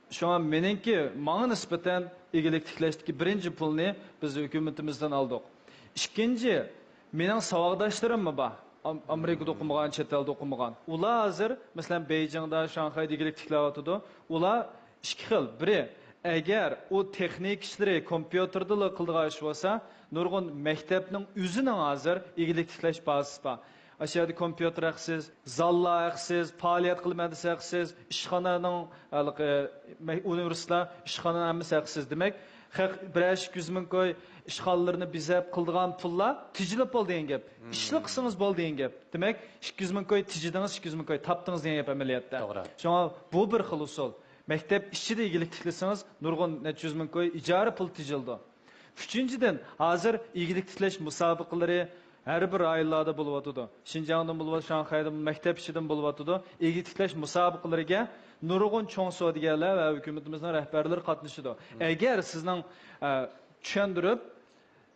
شۇڭا مېنىڭكى، ماڭا نىسبەتەن ئىگىلىك تىكلەشتىكى بىرىنچى پۇلنى بىز ھۆكۈمىتىمىزدىن ئالدۇق. ئىككىنچى، مېنىڭ ساۋاقداشلىرىممۇ بار. ئام-، ئامېرىكىدا ئوقۇمىغان، چەت ئەلدە ئوقۇمىغان. ئۇلار ھازىر، مەسىلەن، بېيجىڭدا، شاڭخەيدە ئىگىلىك تىكلەۋاتىدۇ. ئۇلار ئىككى خىل. بىرى، ئەگەر ئۇ تېخنىكا ئىشلىرى كومپيۇتېردىلا قىلىدىغان ئىش بولسا، نۇرغۇن مەكتەپنىڭ ئۆزىنىڭ ھازىر ئىگىلىك تىكلەش بازىسى بار. ئاشۇ يەردە كومپيۇتېر ھەقسىز، زاللار ھەقسىز، پائالىيەت قىلىش مەدەسى ھەقسىز، ئىشخانانىڭ، ھېلىقى، مە-، ئۇنىۋېرسىتېتلار، ئىشخانىنىڭ ھەممىسى ھەقسىز. دېمەك، خەق بىرەر ئىككى يۈز مىڭ كوي ئىشخانىلىرىنى بېزەپ قىلىدىغان پۇللار تېجىلىپ بولدى دېگەن گەپ. مم. ئىشلا قىلسىڭىز بولدى دېگەن گەپ. دېمەك، ئىككى يۈز مىڭ كوي تېجىدىڭىز، ئىككى يۈز مىڭ كوي تاپتىڭىز دېگەن گەپ ئەمەلىيەتتە. توغرا. شۇڭا بۇ بىر خىل ئۇسۇل. مەكتەپ ئىچىدە ئىگىلىك تىكلىسىڭىز، نۇرغۇن نەچچە يۈز مىڭ كوي ئىجارە پۇل تېجىلىدۇ. ئۈچىنچىدىن، ھازىر ئىگىلىك تىكلەش مۇسابىقىلىرى ھەر بىر رايونلاردا بولۇۋاتىدۇ. شىنجاڭدىن بولۇۋاتىدۇ، شاڭخەيدىن، مەكتەپ ئىچىدىن بولۇۋاتىدۇ. ئىگىلىك تىكلەش مۇسابىقىلىرىگە نۇرغۇن چوڭ سودىگەرلەر ۋە ھۆكۈمىتىمىزنىڭ رەھبەرلىرى قاتنىشىدۇ. مم. ئەگەر سىزنىڭ، ئە، چۈشەندۈرۈپ،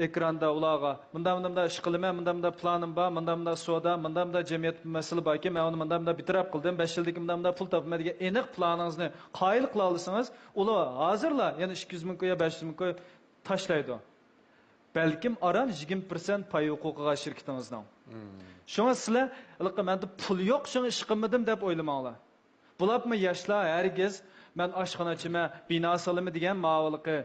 ئېكراندا ئۇلارغا مۇنداق، مۇنداق، مۇنداق ئىش قىلىمەن، مۇنداق، مۇنداق پىلانىم بار، مۇنداق، مۇنداق سودا، مۇنداق، مۇنداق جەمئىيەت مەسىلە باركەن، مەن ئۇنى مۇنداق، مۇنداق بىر تەرەپ قىلدىم، بەش يىلدىكى مۇنداق، مۇنداق پۇل تاپىمەن دېگەن ئېنىق پىلانىڭىزنى قايىل قىلالىسىڭىز، ئۇلار ھازىرلا يەنە ئىككى يۈز مىڭ كوي يا بەش يۈز مىڭ كوي تاشلايدۇ. بەلكىم ئاران يىگىرمە پىرسەنت پاي ھوقۇقىغا شىركىتىڭىزنىڭ. مم. شۇڭا سىلەر، ھېلىقى مەندە پۇل يوق، شۇڭا ئىش قىلمىدىم دەپ ئويلىماڭلار. بولۇپمۇ ياشلار ھەرگىز مەن ئاشخانا ئاچىمەن، بىنا سالىمەن دېگەن ماۋۇلۇقى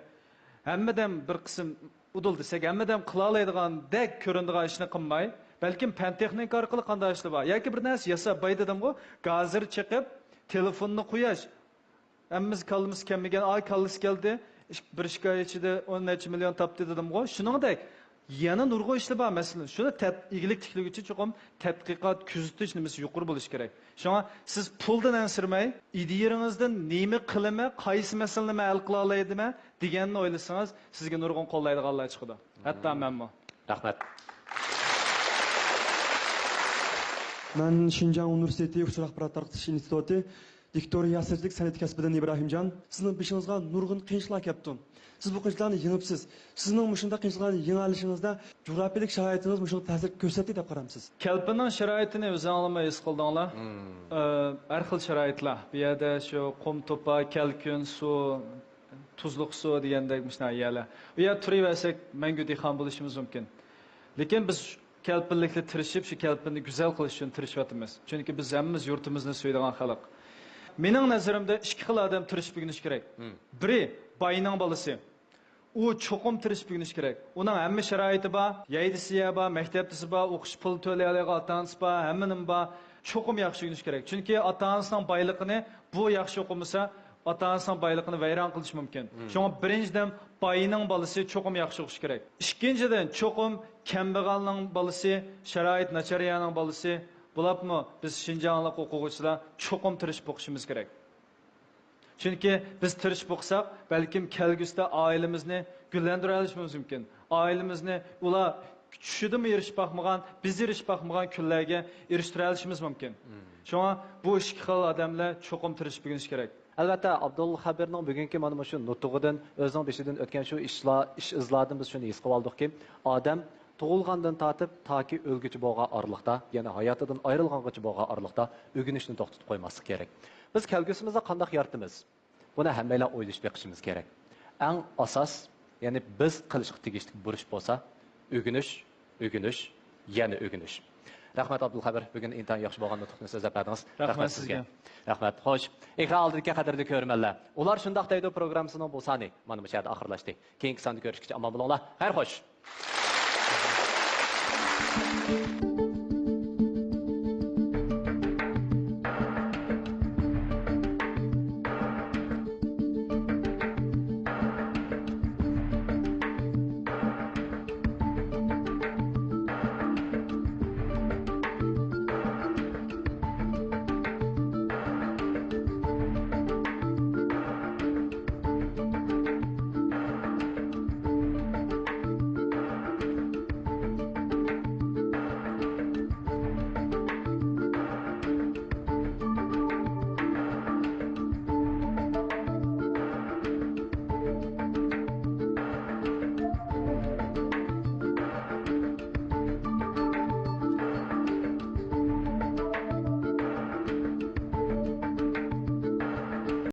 ھەممىدەم بىر قىسىم ئۇدۇل دېسەك، ھەممىدەم قىلالايدىغاندەك كۆرۈنىدىغان ئىشنى قىلماي، بەلكىم پەن تېخنىكا ئارقىلىق قانداق ئىشلار بار ياكى بىر نەرسە ياساپ باي دېدىمغۇ، گازىر چېقىپ، تېلېفوننى قوياش، ھەممىمىز كاللىمىز كەلمىگەن، ئاي كاللىسى كەلدى، ئىش-، بىر ئىككى ئاي ئىچىدە ئون نەچچە مىليون تاپتى دېدىمغۇ، شۇنىڭدەك يەنە نۇرغۇن ئىشلار بار. مەسىلەن، شۇنى تەت-، ئىگىلىك تىكلىگۈچى چوقۇم تەتقىقات، كۆزىتىش نېمىسى يۇقىرى بولۇشى كېرەك. شۇڭا سىز پۇلدىن ئەنسىرىمەي، ئىدىيەڭىزدىن نېمە قىلىمەن، قايسى مەسىلىنى مەن ھەل قىلالايدىمەن دېگەننى ئويلىسىڭىز، سىزگە نۇرغۇن قوللايدىغانلار چىقىدۇ. ھەتتا مەنمۇ. رەھمەت. مەن شىنجاڭ ئۇنىۋېرسىتېتى ئۇچۇر ئاخبارات تارقىتىش ئىنستىتۇتى دىكتور ياسىرچىلىك سەنئىتى كەسپىدىن ئىبراھىمجان. سىزنىڭ بېشىڭىزغا نۇرغۇن قىيىنچىلىقلار كەپتۇ. سىز بۇ قىيىنچىلىقلارنى يېڭىپسىز. سىزنىڭ مۇشۇنداق قىيىنچىلىقلارنى يېڭەلىشىڭىزدا جۇغراپىيەلىك شارائىتىڭىز مۇشۇنىڭغا تەسىر كۆرسەتتى دەپ قارامسىز؟ كەلپىننىڭ شارائىتىنى ئۆزۈڭلارمۇ ھېس قىلدىڭلار. مم. ئە، ھەر خىل شارائىتلار. بۇ يەردە شۇ قۇم توپا، كەلكۈن، سۇ، تۇزلۇق سۇ دېگەندەك مۇشۇنداق يەرلەر. ئۇ يەردە تۇرۇۋەرسەك مەڭگۈ دېھقان بولۇشىمىز مۇمكىن. لېكىن بىز كەلپىنلىكلەر تىرىشىپ، شۇ كەلپىننى گۈزەل قىلىش ئۈچۈن تىرىشىۋاتىمىز. چۈنكى بىز ھەممىمىز يۇرتىمىزنى سۆيىدىغان خەلق. مېنىڭ نەزىرىمدە ئىككى خىل ئادەم تىرىشىپ ئۆگىنىشى كېرەك. مم. بىرى باينىڭ بالىسى. ئۇ چوقۇم تىرىشىپ ئۆگىنىشى كېرەك. ئۇنىڭ ھەممە شارائىتى بار، يەيدىسى يەر بار، مەكتەپتىسى بار، ئوقۇش پۇلى تۆلىيەلەيدىغان ئاتا-ئانىسى بار، ھەممە نېمە بار. چوقۇم ياخشى ئۆگىنىشى كېرەك. چۈنكى ئاتا-ئانىسىنىڭ بايلىقىنى بۇ ياخشى ئوقۇمىسا، ئاتا-ئانىسىنىڭ بايلىقىنى ۋەيران قىلىشى مۇمكىن. مم. شۇڭا بىرىنچىدىن، باينىڭ بالىسى چوقۇم ياخشى ئوقۇشى كېرەك. ئىككىنچىدىن، چوقۇم كەمبەغەلنىڭ بالىسى، شارائىتى ناچار يەرنىڭ بالىسى، بولۇپمۇ بىز شىنجاڭلىق ئوقۇغۇچىلار چوقۇم تىرىشىپ ئوقۇشىمىز كېرەك. چۈنكى بىز تىرىشىپ ئوقۇساق، بەلكىم كەلگۈسىدە ئائىلىمىزنى گۈللەندۈرەلىشىمىز مۇمكىن. ئائىلىمىزنى ئۇلار چۈشىدىمۇ ئېرىشىپ باقمىغان، بىز ئېرىشىپ باقمىغان كۈنلەرگە ئېرىشتۈرەلىشىمىز مۇمكىن. مم. شۇڭا بۇ ئىككى خىل ئادەملەر چوقۇم تىرىشىپ ئۆگىنىشى كېرەك. ئەلۋەتتە، ئابدۇلخەبىرنىڭ بۈگۈنكى مانا مۇشۇ نۇتۇقىدىن، ئۆزىنىڭ بېشىدىن ئۆتكەن شۇ ئىشلار، ئىش ئىزلاردىن بىز شۇنى ھېس قىلىۋالدۇقكى، ئادەم تۇغۇلغاندىن تارتىپ تاكى ئۆلگۈچە بولغان ئارىلىقتا، يەنى ھاياتىدىن ئايرىلغانغىچە بولغان ئارىلىقتا ئۆگىنىشنى توختىتىپ قويماسلىق كېرەك. بىز كەلگۈسىمىزنى قانداق يارىتىمىز؟ بۇنى ھەممەيلەن ئويلىشىپ بېقىشىمىز كېرەك. ئەڭ ئاساس، يەنى بىز قىلىشقا تېگىشلىك بۇرچ بولسا، ئۆگىنىش، ئۆگىنىش، يەنە ئۆگىنىش. رەھمەت، ئابدۇلخەبىر، بۈگۈن ئىنتايىن ياخشى بولغان نۇتۇقنى سۆزلەپ بەردىڭىز. رەھمەت رەھمەت سىزگە. سىزگە. رەھمەت. خوش، ئېكران ئالدىدىكى قەدىرلىك كۆرۈرمەنلەر، ئۇلار شۇنداق دەيدۇ پروگراممىسىنىڭ بۇ سانى مانا مۇشۇ يەردە ئاخىرلاشتى. كېيىنكى ساندا كۆرۈشكىچە ئامان بولۇڭلار. خەير خوش.